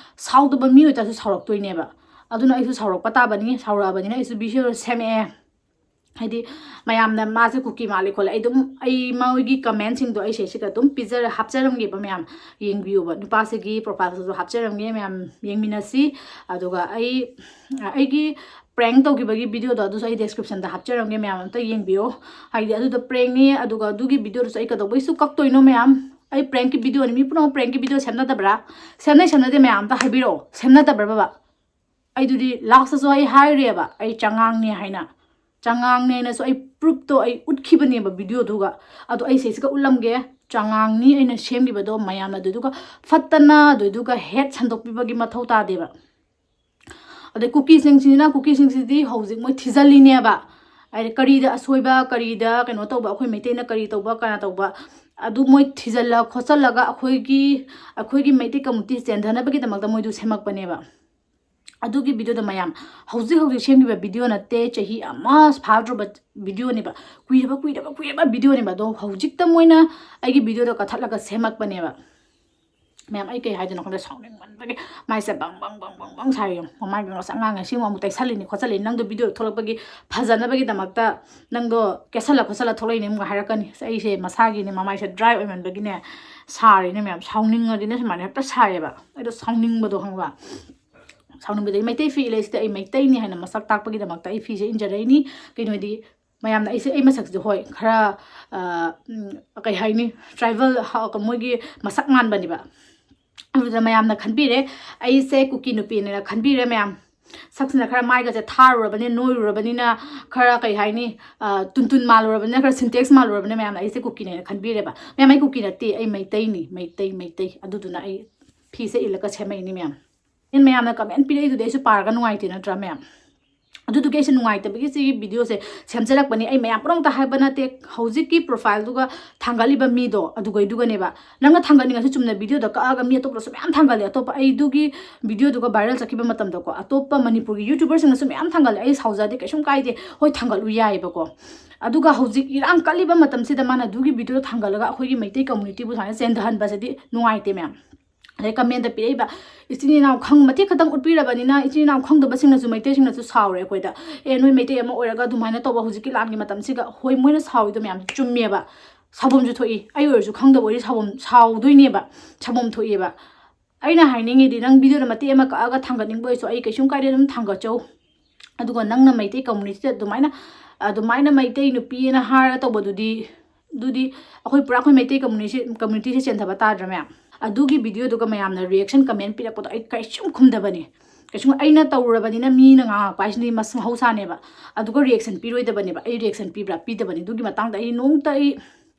ꯁꯥꯎꯗꯕ ꯃꯤ ꯑꯣꯏꯇꯥꯔꯁꯨ ꯁꯥꯎꯔꯛꯇꯣꯏꯅꯦꯕ꯫ ꯑꯗꯨꯅ ꯑꯩꯁꯨ ꯁꯥꯎꯔꯛꯄ ꯇꯥꯕꯅꯤ, ꯁꯥꯎꯔꯛꯑꯕꯅꯤꯅ ꯑꯩꯁꯨ ꯚꯤꯗꯤꯑꯣ ꯁꯦꯝꯃꯛꯑꯦ꯫ ꯍꯥꯏꯗꯤ ꯃꯌꯥꯝꯅ ꯃꯥꯁꯦ ꯀꯨꯀꯤ ꯃꯥꯜꯂꯦ ꯈꯣꯠꯂꯦ, ꯑꯩ ꯑꯗꯨꯝ, ꯑꯩ ꯃꯣꯏꯒꯤ ꯀꯃꯦꯟꯁꯤꯡꯗꯣ ꯑꯩ ꯁꯤꯗꯩꯁꯤꯗ ꯑꯗꯨꯝ ꯄꯤꯖꯔ-, ꯍꯥꯞꯆꯔꯝꯒꯦꯕ ꯃꯌꯥꯝ, ꯌꯦꯡꯕꯤꯌꯨꯕ꯫ ꯅꯨꯄꯥꯁꯤꯒꯤ ꯄ꯭ꯔꯣꯐꯥꯏꯜꯁꯤꯁꯨ ꯍꯥꯞꯆꯔꯝꯒꯦ, ꯃꯌꯥꯝ ꯌꯦꯡꯃꯤꯟꯅꯁꯤ꯫ ꯑꯗꯨꯒ ꯑꯩ, ꯑꯩꯒꯤ ꯄ꯭ꯔꯦꯡ ꯇꯧꯈꯤꯕꯒꯤ ꯚꯤꯗꯤꯑꯣꯗꯣ ꯑꯗꯨꯁꯨ ꯑꯩ ꯗꯦꯁꯀ꯭ꯔꯤꯞꯁꯟꯗ ꯍꯥꯞꯆꯔꯝꯒꯦ, ꯃꯌꯥꯝ ꯑꯝꯇ ꯌꯦꯡꯕꯤꯌꯣ꯫ ꯍꯥꯏꯗꯤ ꯑꯗꯨꯗꯣ ꯄ꯭ꯔꯦꯡꯅꯤ, ꯑꯗꯨꯒ ꯑꯗꯨꯒꯤ ꯚꯤꯗꯤꯑꯣꯗꯨꯁꯨ ꯑꯩ ꯀꯩꯗꯧꯕꯩꯁꯨ ꯀꯛꯇꯣꯏꯅꯣ ꯃꯌꯥꯝ? ꯑꯩ ꯄ꯭ꯔꯦꯡꯀꯤ ꯚꯤꯗꯤꯑꯣꯅꯤ, ꯃꯤ ꯄꯨꯝꯅꯃꯛ ꯄ꯭ꯔꯦꯡꯀꯤ ꯚꯤꯗꯤꯑꯣ ꯁꯦꯝꯅꯗꯕ꯭ꯔꯥ? ꯁꯦꯝꯅꯩ ꯁꯦꯝꯅꯗꯦ ꯃꯌꯥꯝ ꯑꯝꯇ ꯍꯥꯏꯕꯤꯔꯛꯑꯣ, ꯁꯦꯝꯅꯗꯕ꯭ꯔꯥ ꯕꯕꯥ? ꯑꯩꯗꯨꯗꯤ ꯂꯥꯁꯇꯁꯨ ꯑꯩ ꯍꯥꯏꯔꯦꯕ, ꯑꯩ ꯆꯉꯥꯡꯅꯦ ꯍꯥꯏꯅ꯫ ꯆꯉꯥꯡꯅꯦꯅꯁꯨ ꯑꯩ ꯄ꯭ꯔꯨꯞꯇꯣ ꯑꯩ ꯎꯠꯈꯤꯕꯅꯦꯕ ꯚꯤꯗꯤꯑꯣꯗꯨꯒ꯫ ꯑꯗꯣ ꯑꯩ ꯁꯤꯁꯤꯒ ꯎꯠꯂꯝꯒꯦ, ꯆꯉꯥꯡꯅꯤ ꯑꯩꯅ ꯁꯦꯝꯈꯤꯕꯗꯣ ꯃꯌꯥꯝꯅ ꯑꯗꯨꯗꯨꯒ ꯐꯠꯇꯅ ꯑꯗꯨꯗꯨꯒ ꯍꯦꯠ ꯁꯟꯗꯣꯛꯄꯤꯕꯒꯤ ꯃꯊꯧ ꯇꯥꯗꯦꯕ꯫ ꯑꯗꯩ ꯀꯨꯀꯤꯁꯤꯡꯁꯤꯅ, ꯀꯨꯀꯤꯁꯤꯡꯁꯤꯗꯤ ꯍꯧꯖꯤꯛ ꯃꯣꯏ ꯊꯤꯖꯤꯜꯂꯤꯅꯦꯕ꯫ ꯍꯥꯏꯗꯤ ꯀꯔꯤꯗ ꯑꯁꯣꯏꯕ, ꯀꯔꯤꯗ ꯀꯩꯅꯣ ꯇꯧꯕ, ꯑꯩꯈꯣꯏ ꯃꯩꯇꯩꯅ ꯀꯔꯤ ꯇꯧꯕ, ꯀꯅꯥ ꯇꯧꯕ, ꯑꯗꯨ ꯃꯣꯏ ꯊꯤꯖꯤꯜꯂ ꯈꯣꯠꯆꯜꯂꯒ ꯑꯩꯈꯣꯏꯒꯤ, ꯑꯩꯈꯣꯏꯒꯤ ꯃꯩꯇꯩ ꯀꯝꯃ꯭ꯌꯨꯅꯤꯇꯤ ꯆꯦꯟꯊꯅꯕꯒꯤꯗꯃꯛꯇ ꯃꯣꯏꯗꯨ ꯁꯦꯝꯃꯛꯄꯅꯦꯕ꯫ ꯑꯗꯨꯒꯤ ꯚꯤꯗꯤꯑꯣꯗꯣ ꯃꯌꯥꯝ, ꯍꯧꯖꯤꯛ ꯍꯧꯖꯤꯛ ꯁꯦꯝꯈꯤꯕ ꯚꯤꯗꯤꯑꯣ ꯅꯠꯇꯦ, ꯆꯍꯤ ꯑꯃ ꯐꯥꯗ꯭ꯔꯕ ꯚꯤꯗꯤꯑꯣꯅꯦꯕ꯫ ꯀꯨꯏꯔꯕ, ꯀꯨꯏꯔꯕ, ꯀꯨꯏꯔꯕ ꯚꯤꯗꯤꯑꯣꯅꯦꯕ꯫ ꯑꯗꯣ ꯍꯧꯖꯤꯛꯇ ꯃꯣꯏꯅ ꯑꯩꯒꯤ ꯚꯤꯗꯤꯑꯣꯗꯣ ꯀꯛꯊꯠꯂꯒ ꯁꯦꯝꯃꯛꯄꯅꯦꯕ꯫ ꯃꯌꯥꯝ, ꯑꯩ ꯀꯩ ꯍꯥꯏꯗꯣꯏꯅꯣ ꯈꯪꯗꯦ, ꯁꯥꯎꯅꯤꯡꯃꯟꯕꯒꯤ ꯃꯥꯏꯁꯦ ꯕꯪ ꯕꯪ ꯕꯪ ꯕꯪ ꯕꯪ ꯁꯥꯔꯤ ꯌꯦꯡꯉꯨ꯫ ꯃꯃꯥꯏꯒꯤ ꯉꯁꯪ ꯉꯥꯡꯉꯦ, ꯁꯤꯃꯨꯛ ꯑꯃꯨꯛ ꯇꯩꯁꯜꯂꯤꯅꯤ ꯈꯣꯠꯆꯜꯂꯤꯅꯤ, ꯅꯪꯗꯣ ꯚꯤꯗꯤꯑꯣ ꯊꯣꯛꯂꯛꯄꯒꯤ ꯐꯖꯅꯕꯒꯤꯗꯃꯛꯇ ꯅꯪꯗꯣ ꯀꯦꯁꯜꯂ ꯈꯣꯠꯆꯜꯂ ꯊꯣꯛꯂꯛꯏꯅꯦ ꯑꯃꯨꯛ ꯍꯥꯏꯔꯛꯀꯅꯤ꯫ ꯑꯁ, ꯑꯩꯁꯦ ꯃꯁꯥꯒꯤꯅꯦ, ꯃꯃꯥꯏꯁꯦ ꯗ꯭ꯔꯥꯏ ꯑꯣꯏꯃꯟꯕꯒꯤꯅꯦ ꯁꯥꯔꯤꯅꯦ ꯃꯌꯥꯝ꯫ ꯁꯥꯎꯅꯤꯡꯉꯗꯤꯅꯦ ꯁꯨꯃꯥꯏꯅ ꯍꯦꯛꯇ ꯁꯥꯏꯌꯦꯕ꯫ ꯑꯩꯗꯣ ꯁꯥꯎꯅꯤꯡꯕꯗꯣ ꯈꯪꯕ꯫ ꯁꯥꯎꯅꯤꯡꯕꯗꯒꯤ ꯃꯩꯇꯩ ꯐꯤ ꯂꯩꯁꯤꯗ ꯑꯩ ꯃꯩꯇꯩꯅꯤ ꯍꯥꯏꯅ ꯃꯁꯛ ꯇꯥꯛꯄꯒꯤꯗꯃꯛꯇ ꯑꯩ ꯐꯤꯁꯦ ꯏꯟꯖꯔꯛꯏꯅꯤ꯫ ꯀꯩꯅꯣꯗꯤ ꯃꯌꯥꯝꯅ ꯑꯩꯁꯦ, ꯑꯩ ꯃꯁꯛꯁꯤꯁꯨ ꯍꯣꯏ ꯈꯔ, ꯑ, ꯎꯝ, ꯀꯩ ꯍꯥꯏꯅꯤ, ꯇ꯭ꯔꯥꯏꯕꯦꯜ ꯍ-, ꯃꯣꯏꯒꯤ ꯃꯁꯛ ꯃꯥꯟꯕꯅꯦꯕ꯫ ꯑꯗꯨꯗ ꯃꯌꯥꯝꯅ ꯈꯟꯕꯤꯔꯦ, ꯑꯩꯁꯦ ꯀꯨꯀꯤ ꯅꯨꯄꯤꯅꯦꯅ ꯈꯟꯕꯤꯔꯦ ꯃꯌꯥꯝ꯫ ꯁꯛꯁꯤꯅ ꯈꯔ ꯃꯥꯏꯒꯁꯦ ꯊꯥꯔꯨꯔꯕꯅꯤꯅ, ꯅꯣꯏꯔꯨꯔꯕꯅꯤꯅ, ꯈꯔ ꯀꯩ ꯍꯥꯏꯅꯤ, ꯑ, ꯇꯨꯟꯇꯨꯟ ꯃꯥꯜꯂꯨꯔꯕꯅꯤꯅ, ꯈꯔ ꯁꯤꯟꯇꯦꯛꯁ ꯃꯥꯜꯂꯨꯔꯕꯅꯤꯅ ꯃꯌꯥꯝꯅ ꯑꯩꯁꯦ ꯀꯨꯀꯤꯅꯦꯅ ꯈꯟꯕꯤꯔꯦꯕ꯫ ꯃꯌꯥꯝ, ꯑꯩ ꯀꯨꯀꯤ ꯅꯠꯇꯦ, ꯑꯩ ꯃꯩꯇꯩꯅꯤ, ꯃꯩꯇꯩ, ꯃꯩꯇꯩ꯫ ꯑꯗꯨꯗꯨꯅ ꯑꯩ ꯐꯤꯁꯦ ꯏꯜꯂꯒ ꯁꯦꯝꯃꯛꯏꯅꯤ ꯃꯌꯥꯝ꯫ ꯑꯩꯅ ꯃꯌꯥꯝꯅ ꯀꯃꯦꯟ ꯄꯤꯔꯛꯏꯗꯨꯗꯤ ꯑꯩꯁꯨ ꯄꯥꯔꯒ ꯅꯨꯡꯉꯥꯏꯇꯦ ꯅꯠꯇ꯭ꯔꯥ ꯃꯌꯥꯝ? ꯑꯗꯨꯗꯨꯒꯤ ꯑꯩꯁꯦ ꯅꯨꯡꯉꯥꯏꯇꯕꯒꯤ ꯁꯤꯒꯤ ꯚꯤꯗꯤꯑꯣꯁꯦ ꯁꯦꯝꯖꯔꯛꯄꯅꯤ꯫ ꯑꯩ ꯃꯌꯥꯝ ꯄꯨꯝꯅꯃꯛꯇ ꯍꯥꯏꯕ ꯅꯠꯇꯦ, ꯍꯧꯖꯤꯛꯀꯤ ꯄ꯭ꯔꯣꯐꯥꯏꯜꯗꯨꯒ ꯊꯥꯡꯒꯠꯂꯤꯕ ꯃꯤꯗꯣ ꯑꯗꯨꯒꯩꯗꯨꯒꯅꯦꯕ꯫ ꯅꯪꯅ ꯊꯥꯡꯒꯠꯅꯤꯡꯉꯁꯨ ꯆꯨꯝꯅ ꯚꯤꯗꯤꯑꯣꯗ ꯀꯛꯑꯒ ꯃꯤ ꯑꯇꯣꯞꯄꯁꯨ ꯃꯌꯥꯝ ꯊꯥꯡꯒꯠꯂꯦ꯫ ꯑꯇꯣꯞꯄ ꯑꯩꯗꯨꯒꯤ ꯚꯤꯗꯤꯑꯣꯗꯨꯒ ꯚꯥꯏꯔꯦꯜ ꯆꯠꯈꯤꯕ ꯃꯇꯝꯗꯀꯣ, ꯑꯇꯣꯞꯄ ꯃꯅꯤꯄꯨꯔꯒꯤ ꯌꯨꯇ꯭ꯌꯨꯕꯔꯁꯤꯡꯅꯁꯨ ꯃꯌꯥꯝ ꯊꯥꯡꯒꯠꯂꯦ꯫ ꯑꯩ ꯁꯥꯎꯖꯗꯦ, ꯀꯩꯁꯨꯝ ꯀꯥꯏꯗꯦ, ꯍꯣꯏ ꯊꯥꯡꯒꯠꯂꯨ ꯌꯥꯏꯑꯕꯀꯣ꯫ ꯑꯗꯨꯒ ꯍꯧꯖꯤꯛ ꯏꯔꯥꯡ ꯀꯜꯂꯤꯕ ꯃꯇꯝꯁꯤꯗ ꯃꯥꯅ ꯑꯗꯨꯒꯤ ꯚꯤꯗꯤꯑꯣ ꯊꯥꯡꯒꯠꯂꯒ ꯑꯩꯈꯣꯏꯒꯤ ꯃꯩꯇꯩ ꯀꯝꯃ꯭ꯌꯨꯅꯤꯇꯤꯕꯨ ꯁꯨꯃꯥꯏꯅ ꯆꯦꯟꯊꯍꯟꯕꯁꯤꯗꯤ ꯅꯨꯡꯉꯥꯏꯇꯦ ꯃꯌꯥꯝ꯫ ꯑꯗꯩ ꯀꯃꯦꯟꯗ ꯄꯤꯔꯛꯏꯕ, ꯏꯆꯤꯟ ꯏꯅꯥꯎ ꯈꯪ-, ꯃꯇꯦꯛ ꯈꯛꯇꯪ ꯎꯠꯄꯤꯔꯕꯅꯤꯅ ꯏꯆꯤꯟ ꯏꯅꯥꯎ ꯈꯪꯗꯕꯁꯤꯡꯅꯁꯨ, ꯃꯩꯇꯩꯁꯤꯡꯅꯁꯨ ꯁꯥꯎꯔꯦ ꯑꯩꯈꯣꯏꯗ꯫ "ꯑꯦ, ꯅꯣꯏ ꯃꯩꯇꯩ ꯑꯃ ꯑꯣꯏꯔꯒ ꯑꯗꯨꯃꯥꯏꯅ ꯇꯧꯕ ꯍꯧꯖꯤꯛꯀꯤ ꯂꯥꯟꯒꯤ ꯃꯇꯝꯁꯤꯒ"꯫ ꯍꯣꯏ, ꯃꯣꯏꯅ ꯁꯥꯎꯔꯤꯗꯣ ꯃꯌꯥꯝ ꯆꯨꯝꯃꯦꯕ, ꯁꯥꯎꯐꯝꯁꯨ ꯊꯣꯛꯏ꯫ ꯑꯩ ꯑꯣꯏꯔꯁꯨ ꯈꯪꯗꯕ ꯑꯣꯏꯔꯗꯤ ꯁꯥꯎꯐꯝ, ꯁꯥꯎꯗꯣꯏꯅꯦꯕ, ꯁꯥꯎꯐꯝ ꯊꯣꯛꯏꯕ꯫ ꯑꯩꯅ ꯍꯥꯏꯅꯤꯡꯉꯤꯗꯤ, ꯅꯪ ꯚꯤꯗꯤꯑꯣꯗ ꯃꯇꯦꯛ ꯑꯃ ꯀꯛꯑꯒ ꯊꯥꯡꯒꯠꯅꯤꯡꯕ ꯑꯣꯏꯁꯨ ꯑꯩ ꯀꯩꯁꯨꯝ ꯀꯥꯏꯗꯦ, ꯑꯗꯨꯝ ꯊꯥꯡꯒꯠꯆꯧ꯫ ꯑꯗꯨꯒ ꯅꯪꯅ ꯃꯩꯇꯩ ꯀꯝꯃ꯭ꯌꯨꯅꯤꯇꯤꯗ ꯑꯗꯨꯃꯥꯏꯅ, ꯑꯗꯨꯃꯥꯏꯅ ꯃꯩꯇꯩ ꯅꯨꯄꯤꯅ ꯍꯥꯏꯔꯒ ꯇꯧꯕꯗꯨꯗꯤ, ꯑꯗꯨꯗꯤ ꯑꯩꯈꯣꯏ ꯄꯨꯔꯥ ꯑꯩꯈꯣꯏ ꯃꯩꯇꯩ ꯀꯝꯃ꯭ꯌꯨꯅꯤꯇꯤ, ꯀꯝꯃ꯭ꯌꯨꯅꯤꯇꯤꯁꯦ ꯆꯦꯟꯊꯕ ꯇꯥꯗ꯭ꯔꯥ ꯃꯌꯥꯝ? ꯑꯗꯨꯒꯤ ꯚꯤꯗꯤꯑꯣꯗꯨꯒ ꯃꯌꯥꯝꯅ ꯔꯤꯌꯦꯛꯁꯟ ꯀꯃꯦꯟ ꯄꯤꯔꯛꯄꯗꯣ ꯑꯩ ꯀꯩꯁꯨꯝ ꯈꯨꯝꯗꯕꯅꯤ꯫ ꯀꯩꯁꯨꯝ, ꯑꯩꯅ ꯇꯧꯔꯨꯔꯕꯅꯤꯅ ꯃꯤꯅ ꯉꯥꯡꯉꯛꯄ ꯍꯥꯏꯁꯤꯗꯤ ꯃꯁ-, ꯃꯍꯧꯁꯥꯅꯦꯕ꯫ ꯑꯗꯨꯒ ꯔꯤꯌꯦꯛꯁꯟ ꯄꯤꯔꯣꯏꯗꯕꯅꯦꯕ꯫ ꯑꯩ ꯔꯤꯌꯦꯛꯁꯟ ꯄꯤꯕ꯭ꯔꯥ? ꯄꯤꯗꯕꯅꯤ꯫ ꯑꯗꯨꯒꯤ ꯃꯇꯥꯡꯗ ꯑꯩ ꯅꯣꯡꯇ ꯑꯩ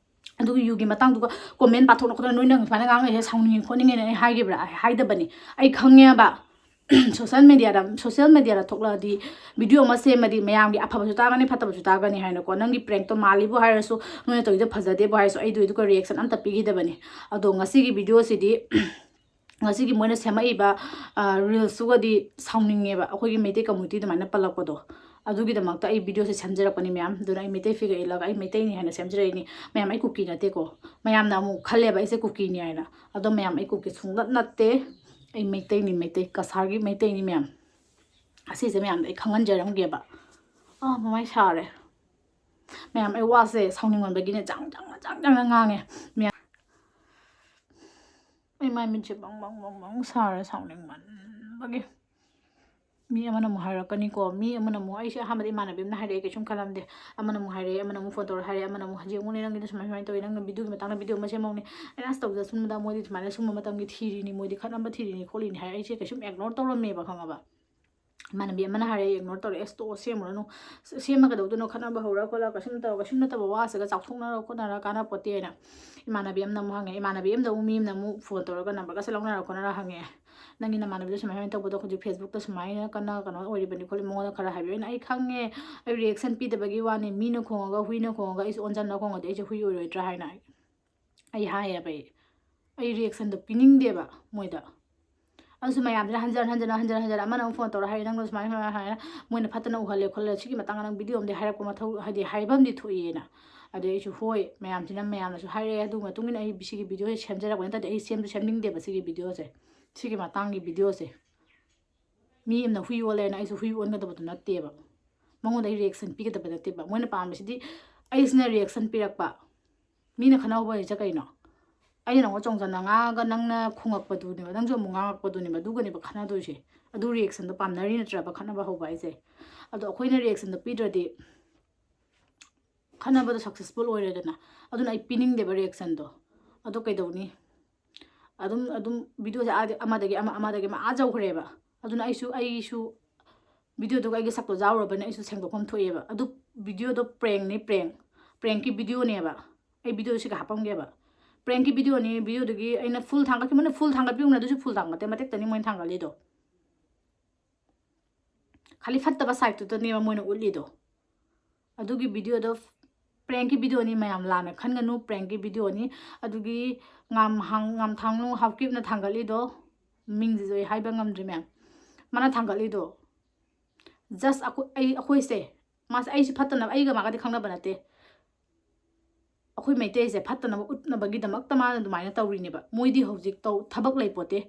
ꯑꯗꯨꯒ ꯌꯨꯒꯤ ꯃꯇꯥꯡꯗꯨꯒ ꯀꯣꯃꯦꯟ ꯄꯥꯊꯣꯛꯅ ꯈꯣꯠꯇꯅ ꯅꯣꯏꯅ ꯁꯨꯃꯥꯏꯅ ꯉꯥꯡꯉꯛꯏꯁꯦ ꯁꯥꯎꯅꯤꯡꯉꯤ ꯈꯣꯠꯅꯤꯡꯉꯦꯅ ꯑꯩ ꯍꯥꯏꯈꯤꯕ꯭ꯔꯥ? ꯑꯩ ꯍꯥꯏꯗꯕꯅꯤ꯫ ꯑꯩ ꯈꯪꯉꯦꯕ꯫ ꯁꯣꯁꯦꯜ ꯃꯦꯗꯤꯌꯥꯗ ꯁꯣꯁꯦꯜ ꯃꯦꯗꯤꯌꯥꯗ ꯊꯣꯛꯂꯛꯑꯗꯤ ꯚꯤꯗꯤꯑꯣ ꯑꯃ ꯁꯦꯝꯃꯗꯤ ꯃꯌꯥꯝꯒꯤ ꯑꯐꯕꯁꯨ ꯇꯥꯒꯅꯤ, ꯐꯠꯇꯕꯁꯨ ꯇꯥꯒꯅꯤ ꯍꯥꯏꯅꯀꯣ꯫ ꯅꯪꯒꯤ ꯄ꯭ꯔꯦꯡꯛꯇꯣ ꯃꯥꯜꯂꯤꯕꯨ ꯍꯥꯏꯔꯁꯨ, ꯅꯣꯏꯅ ꯇꯧꯔꯤꯗꯣ ꯐꯖꯗꯦꯕꯨ ꯍꯥꯏꯔꯁꯨ, ꯑꯩꯗꯣ ꯑꯗꯨꯒ ꯔꯤꯌꯦꯛꯁꯟ ꯑꯝꯇ ꯄꯤꯈꯤꯗꯕꯅꯤ꯫ ꯑꯗꯣ ꯉꯁꯤꯒꯤ ꯚꯤꯗꯤꯑꯣꯁꯤꯗꯤ ꯉꯁꯤꯒꯤ ꯃꯣꯏꯅ ꯁꯦꯝꯃꯛꯏꯕ ꯔꯤꯜꯁꯇꯨꯒꯗꯤ ꯁꯥꯎꯅꯤꯡꯉꯦꯕ, ꯑꯩꯈꯣꯏꯒꯤ ꯃꯩꯇꯩ ꯀꯝꯃꯨꯅꯤꯇꯤ ꯑꯗꯨꯃꯥꯏꯅ ꯄꯜꯂꯛꯄꯗꯣ꯫ ꯑꯗꯨꯒꯤꯗꯃꯛꯇ ꯑꯩ ꯚꯤꯗꯤꯑꯣꯁꯦ ꯁꯦꯝꯖꯔꯛꯄꯅꯤ ꯃꯌꯥꯝ꯫ ꯑꯗꯨꯅ ꯑꯩ ꯃꯩꯇꯩ ꯐꯤꯒ ꯏꯜꯂꯒ ꯑꯩ ꯃꯩꯇꯩꯅꯤ ꯍꯥꯏꯅ ꯁꯦꯝꯖꯔꯛꯏꯅꯤ ꯃꯌꯥꯝ꯫ ꯑꯩ ꯀꯨꯀꯤ ꯅꯠꯇꯦꯀꯣ꯫ ꯃꯌꯥꯝꯅ ꯑꯃꯨꯛ ꯈꯜꯂꯦꯕ ꯑꯩꯁꯦ ꯀꯨꯀꯤꯅꯤ ꯍꯥꯏꯅ꯫ ꯑꯗꯣ ꯃꯌꯥꯝ, ꯑꯩ ꯀꯨꯀꯤ ꯁꯨꯡꯅꯠ ꯅꯠꯇꯦ꯫ ꯑꯩ ꯃꯩꯇꯩꯅꯤ, ꯃꯩꯇꯩ, ꯀꯁꯥꯔꯒꯤ ꯃꯩꯇꯩꯅꯤ ꯃꯌꯥꯝ꯫ ꯑꯁꯤꯁꯦ ꯃꯌꯥꯝꯗ ꯑꯩ ꯈꯪꯍꯟꯖꯔꯝꯒꯦꯕ꯫ ꯑꯥ, ꯃꯃꯥꯏ ꯁꯥꯔꯦ꯫ ꯃꯌꯥꯝ, ꯑꯩ ꯋꯥꯁꯦ ꯁꯥꯎꯅꯤꯡꯃꯟꯕꯒꯤꯅꯦ ꯆꯥꯡ ꯆꯥꯡꯅ, ꯆꯥꯡ ꯆꯥꯡꯅ ꯉꯥꯡꯉꯦ ꯃꯌꯥꯝ꯫ ꯑꯩ ꯃꯥꯏ ꯃꯤꯠꯁꯦ ꯕꯪ ꯕꯪ ꯕꯪ ꯕꯪ ꯁꯥꯔꯦ ꯁꯥꯎꯅꯤꯡꯃꯟꯕꯒꯤ꯫ ꯃꯤ ꯑꯃꯅ ꯑꯃꯨꯛ ꯍꯥꯏꯔꯛꯀꯅꯤꯀꯣ, ꯃꯤ ꯑꯃꯅ ꯑꯃꯨꯛ, ꯑꯩꯁꯦ ꯑꯍꯥꯟꯕꯗ ꯏꯃꯥꯟꯅꯕꯤ ꯑꯃꯅ ꯍꯥꯏꯔꯛꯑꯦ, ꯀꯩꯁꯨꯝ ꯈꯜꯂꯝꯗꯦ꯫ ꯑꯃꯅ ꯑꯃꯨꯛ ꯍꯥꯏꯔꯛꯑꯦ, ꯑꯃꯅ ꯑꯃꯨꯛ ꯐꯣꯟ ꯇꯧꯔ ꯍꯥꯏꯔꯛꯑꯦ, ꯑꯃꯅ ꯑꯃꯨꯛ ꯍꯧꯖꯤꯛ ꯑꯃꯨꯛꯅꯦ ꯅꯪꯒꯤꯗꯣ ꯁꯨꯃꯥꯏ ꯁꯨꯃꯥꯏꯅ ꯇꯧꯋꯤ, ꯅꯪꯅ ꯚꯤꯗꯤꯑꯣꯒꯤ ꯃꯇꯥꯡꯗ ꯚꯤꯗꯤꯑꯣ ꯑꯃ ꯁꯦꯝꯃꯧꯅꯦ꯫ ꯑꯩꯅ ꯑꯁ ꯇꯧꯖꯁꯅꯨꯗ, ꯃꯣꯏꯗꯤ ꯁꯨꯃꯥꯏꯅ ꯁꯨꯝꯕ ꯃꯇꯝꯒꯤ ꯊꯤꯔꯤꯅꯤ, ꯃꯣꯏꯗꯤ ꯈꯠꯅꯕ ꯊꯤꯔꯤꯅꯤ ꯈꯣꯠꯂꯤꯅꯤ ꯍꯥꯏꯔ ꯑꯩꯁꯦ ꯀꯩꯁꯨꯝ ꯏꯒꯅꯣꯔ ꯇꯧꯔꯝꯃꯦꯕ, ꯈꯪꯉꯕ? ꯏꯃꯥꯟꯅꯕꯤ ꯑꯃꯅ ꯍꯥꯏꯔꯛꯑꯦ, ꯏꯒꯅꯣꯔ ꯇꯧꯔꯛꯑꯦ, ꯑꯁ ꯇꯣꯛꯑꯣ, ꯁꯦꯝꯃꯨꯔꯅꯨ, ꯁꯦꯝꯃ ꯀꯩꯗꯧꯗꯣꯏꯅꯣ, ꯈꯠꯅꯕ ꯍꯧꯔ ꯈꯣꯠꯂ ꯀꯩꯁꯨꯝ ꯇꯧꯔ, ꯀꯩꯁꯨꯝ ꯅꯠꯇꯕ ꯋꯥꯁꯤꯒ ꯆꯥꯎꯊꯣꯛꯅꯔ ꯈꯣꯠꯅꯔ ꯀꯥꯟꯅꯄꯣꯠꯇꯦꯅ꯫ ꯏꯃꯥꯟꯅꯕꯤ ꯑꯃꯅ ꯑꯃꯨꯛ ꯍꯪꯉꯦ, ꯏꯃꯥꯟꯅꯕꯤ ꯑꯃꯗ ꯑꯃꯨꯛ ꯃꯤ ꯑꯃꯅ ꯑꯃꯨꯛ ꯐꯣꯟ ꯇꯧꯔꯒ ꯅꯝꯕꯔꯒꯁꯦ ꯂꯧꯅꯔ ꯈꯣꯠꯅꯔ ꯍꯪꯉꯦ, ꯅꯪꯒꯤ ꯅꯃꯥꯟꯅꯕꯤꯗꯣ ꯁꯨꯃꯥꯏ ꯁꯨꯃꯥꯏꯅ ꯇꯧꯕꯗꯣ ꯍꯧꯖꯤꯛ ꯐꯦꯁꯕꯨꯛꯇ ꯁꯨꯃꯥꯏꯅ ꯀꯟꯅ ꯀꯩꯅꯣ ꯑꯣꯏꯔꯤꯕꯅꯤ ꯈꯣꯠꯂꯤ, ꯃꯉꯣꯟꯗ ꯈꯔ ꯍꯥꯏꯕꯤꯌꯨ꯫ ꯑꯩꯅ, ꯑꯩ ꯈꯪꯉꯦ, ꯑꯩ ꯔꯤꯌꯦꯛꯁꯟ ꯄꯤꯗꯕꯒꯤ ꯋꯥꯅꯤ, ꯃꯤꯅ ꯈꯣꯡꯉꯒ, ꯍꯨꯏꯅ ꯈꯣꯡꯉꯒ ꯑꯩꯁꯨ ꯑꯣꯟꯁꯤꯟꯅ ꯈꯣꯡꯉꯗꯤ ꯑꯩꯁꯦ ꯍꯨꯏ ꯑꯣꯏꯔꯣꯏꯗ꯭ꯔꯥ ꯍꯥꯏꯅ ꯑꯩ, ꯑꯩ ꯍꯥꯏꯌꯦꯕ꯫ ꯑꯩ, ꯑꯩ ꯔꯤꯌꯦꯛꯁꯟꯗꯣ ꯄꯤꯅꯤꯡꯗꯦꯕ ꯃꯣꯏꯗ꯫ ꯑꯗꯨꯁꯨ ꯃꯌꯥꯝꯁꯤꯅ ꯍꯟꯖꯟ ꯍꯟꯖꯟꯅ, ꯍꯟꯖꯟ ꯍꯟꯖꯟꯅ, ꯑꯃꯅ ꯑꯃꯨꯛ ꯐꯣꯟ ꯇꯧꯔ ꯍꯥꯏꯔꯦ, ꯅꯪꯅ ꯁꯨꯃꯥꯏꯅ ꯁꯨꯃꯥꯏꯅ ꯍꯥꯏꯅ ꯃꯣꯏꯅ ꯐꯠꯇꯅ ꯎꯍꯜꯂꯦ ꯈꯣꯠꯂꯦ, ꯁꯤꯒꯤ ꯃꯇꯥꯡꯗ ꯅꯪ ꯚꯤꯗꯤꯑꯣ ꯑꯃꯗꯤ ꯍꯥꯏꯔꯛꯄ ꯃꯊꯧ, ꯍꯥꯏꯗꯤ ꯍꯥꯏꯐꯝꯗꯤ ꯊꯣꯛꯏꯅ꯫ ꯑꯗꯩ ꯑꯩꯁꯨ ꯍꯣꯏ, ꯃꯌꯥꯝꯁꯤꯅ, ꯃꯌꯥꯝꯅꯁꯨ ꯍꯥꯏꯔꯛꯑꯦ, ꯑꯗꯨꯒꯤ ꯃꯇꯨꯡ ꯏꯟꯅ ꯑꯩ ꯁꯤꯒꯤ ꯚꯤꯗꯤꯑꯣꯁꯦ ꯁꯦꯝꯖꯔꯛꯄ ꯅꯠꯇ꯭ꯔꯗꯤ ꯑꯩ ꯁꯦꯝꯁꯨ ꯁꯦꯝꯅꯤꯡꯗꯦꯕ ꯁꯤꯒꯤ ꯚꯤꯗꯤꯑꯣꯁꯦ, ꯁꯤꯒꯤ ꯃꯇꯥꯡꯒꯤ ꯚꯤꯗꯤꯑꯣꯁꯦ꯫ ꯃꯤ ꯑꯃꯅ ꯍꯨꯏ ꯑꯣꯜꯂꯦꯅ ꯑꯩꯁꯨ ꯍꯨꯏ ꯑꯣꯟꯒꯗꯕꯗꯨ ꯅꯠꯇꯦꯕ, ꯃꯉꯣꯟꯗ ꯑꯩ ꯔꯤꯌꯦꯛꯁꯟ ꯄꯤꯒꯗꯕ ꯅꯠꯇꯦꯕ꯫ ꯃꯣꯏꯅ ꯄꯥꯝꯃꯤꯁꯤꯗꯤ ꯑꯩꯁꯤꯅ ꯔꯤꯌꯦꯛꯁꯟ ꯄꯤꯔꯛꯄ, ꯃꯤꯅ ꯈꯠꯅꯍꯧꯕ ꯍꯥꯏꯁꯦ ꯀꯩꯅꯣ? ꯑꯩꯅ ꯅꯉꯣꯟꯗ ꯆꯣꯡꯖꯟꯅ ꯉꯥꯡꯉꯒ ꯅꯪꯅ ꯈꯣꯡꯉꯛꯄꯗꯨꯅꯦꯕ, ꯅꯪꯁꯨ ꯑꯃꯨꯛ ꯉꯥꯡꯉꯛꯄꯗꯨꯅꯦꯕ, ꯑꯗꯨꯒꯅꯦꯕ ꯈꯠꯅꯗꯣꯏꯁꯦ꯫ ꯑꯗꯨ ꯔꯤꯌꯦꯛꯁꯟꯗꯣ ꯄꯥꯝꯅꯔꯤ ꯅꯠꯇ꯭ꯔꯕ ꯈꯠꯅꯕ ꯍꯧꯕ ꯍꯥꯏꯁꯦ? ꯑꯗꯣ ꯑꯩꯈꯣꯏꯅ ꯔꯤꯌꯦꯛꯁꯟꯗꯣ ꯄꯤꯗ꯭ꯔꯗꯤ ꯈꯠꯅꯕꯗꯣ ꯁꯛꯁꯦꯁꯐꯨꯜ ꯑꯣꯏꯔꯦꯗꯅ꯫ ꯑꯗꯨꯅ ꯑꯩ ꯄꯤꯅꯤꯡꯗꯦꯕ ꯔꯤꯌꯦꯛꯁꯟꯗꯣ꯫ ꯑꯗꯣ ꯀꯩꯗꯧꯅꯤ? ꯑꯗꯨꯝ, ꯑꯗꯨꯝ ꯚꯤꯗꯤꯑꯣꯁꯦ ꯑꯥꯗ-, ꯑꯃꯗꯒꯤ ꯑꯃ, ꯑꯃꯗꯒꯤ ꯑꯃ ꯑꯥ ꯌꯧꯈ꯭ꯔꯦꯕ꯫ ꯑꯗꯨꯅ ꯑꯩꯁꯨ, ꯑꯩꯁꯨ ꯚꯤꯗꯤꯑꯣꯗꯨꯒ ꯑꯩꯒꯤ ꯁꯛꯇꯣ ꯌꯥꯎꯔꯕꯅꯤꯅ ꯑꯩꯁꯨ ꯁꯦꯡꯗꯣꯛꯐꯝ ꯊꯣꯛꯑꯦꯕ꯫ ꯑꯗꯨ ꯚꯤꯗꯤꯑꯣꯗꯣ ꯄ꯭ꯔꯦꯡꯅꯤ, ꯄ꯭ꯔꯦꯡ꯫ ꯄ꯭ꯔꯦꯡꯀꯤ ꯚꯤꯗꯤꯑꯣꯅꯦꯕ꯫ ꯑꯩ ꯚꯤꯗꯤꯑꯣꯁꯤꯒ ꯍꯥꯞꯄꯝꯒꯦꯕ꯫ ꯄ꯭ꯔꯦꯡꯀꯤ ꯚꯤꯗꯤꯑꯣꯅꯤ, ꯚꯤꯗꯤꯑꯣꯗꯨꯒꯤ ꯑꯩꯅ ꯐꯨꯜ ꯊꯥꯡꯒꯠꯈꯤꯕꯅ, ꯐꯨꯜ ꯊꯥꯡꯒꯠꯄꯤꯌꯨꯅ, ꯑꯗꯨꯁꯨ ꯐꯨꯜ ꯊꯥꯡꯒꯠꯇꯦ, ꯃꯇꯦꯛꯇꯅꯤ ꯃꯣꯏꯅ ꯊꯥꯡꯒꯠꯂꯤꯗꯣ꯫ ꯈꯥꯂꯤ ꯐꯠꯇꯕ ꯁꯥꯏꯠꯇꯨꯗꯅꯦꯕ ꯃꯣꯏꯅ ꯎꯠꯂꯤꯗꯣ꯫ ꯑꯗꯨꯒꯤ ꯚꯤꯗꯤꯑꯣꯗꯣ ꯄ꯭ꯔꯦꯡꯀꯤ ꯚꯤꯗꯤꯑꯣꯅꯤ, ꯃꯌꯥꯝ ꯂꯥꯟꯅ ꯈꯟꯒꯅꯨ, ꯄ꯭ꯔꯦꯡꯀꯤ ꯚꯤꯗꯤꯑꯣꯅꯤ꯫ ꯑꯗꯨꯒꯤ ꯉꯥꯝꯍꯥꯡ ꯉꯥꯝꯊꯥꯡꯂꯨꯡ ꯍꯥꯎꯀꯤꯞꯅ ꯊꯥꯡꯒꯠꯂꯤꯗꯣ, ꯃꯤꯡꯁꯤꯁꯨ ꯑꯩ ꯍꯥꯏꯕ ꯉꯝꯗ꯭ꯔꯤ ꯃꯌꯥꯝ, ꯃꯥꯅ ꯊꯥꯡꯒꯠꯂꯤꯗꯣ꯫ ꯖꯁ ꯑꯩꯈꯣꯏ ꯑꯩ ꯑꯩꯈꯣꯏꯁꯦ, ꯃꯥꯁꯦ, ꯑꯩꯁꯦ ꯐꯠꯇꯅꯕ, ꯑꯩꯒ ꯃꯥꯒꯗꯤ ꯈꯪꯅꯕ ꯅꯠꯇꯦ, ꯑꯩꯈꯣꯏ ꯃꯩꯇꯩꯁꯦ ꯐꯠꯇꯅꯕ ꯎꯠꯅꯕꯒꯤꯗꯃꯛꯇ ꯃꯥꯅ ꯑꯗꯨꯃꯥꯏꯅ ꯇꯧꯔꯤꯅꯦꯕ꯫ ꯃꯣꯏꯗꯤ ꯍꯧꯖꯤꯛ ꯇꯧ ꯊꯕꯛ ꯂꯩꯄꯣꯠꯇꯦ,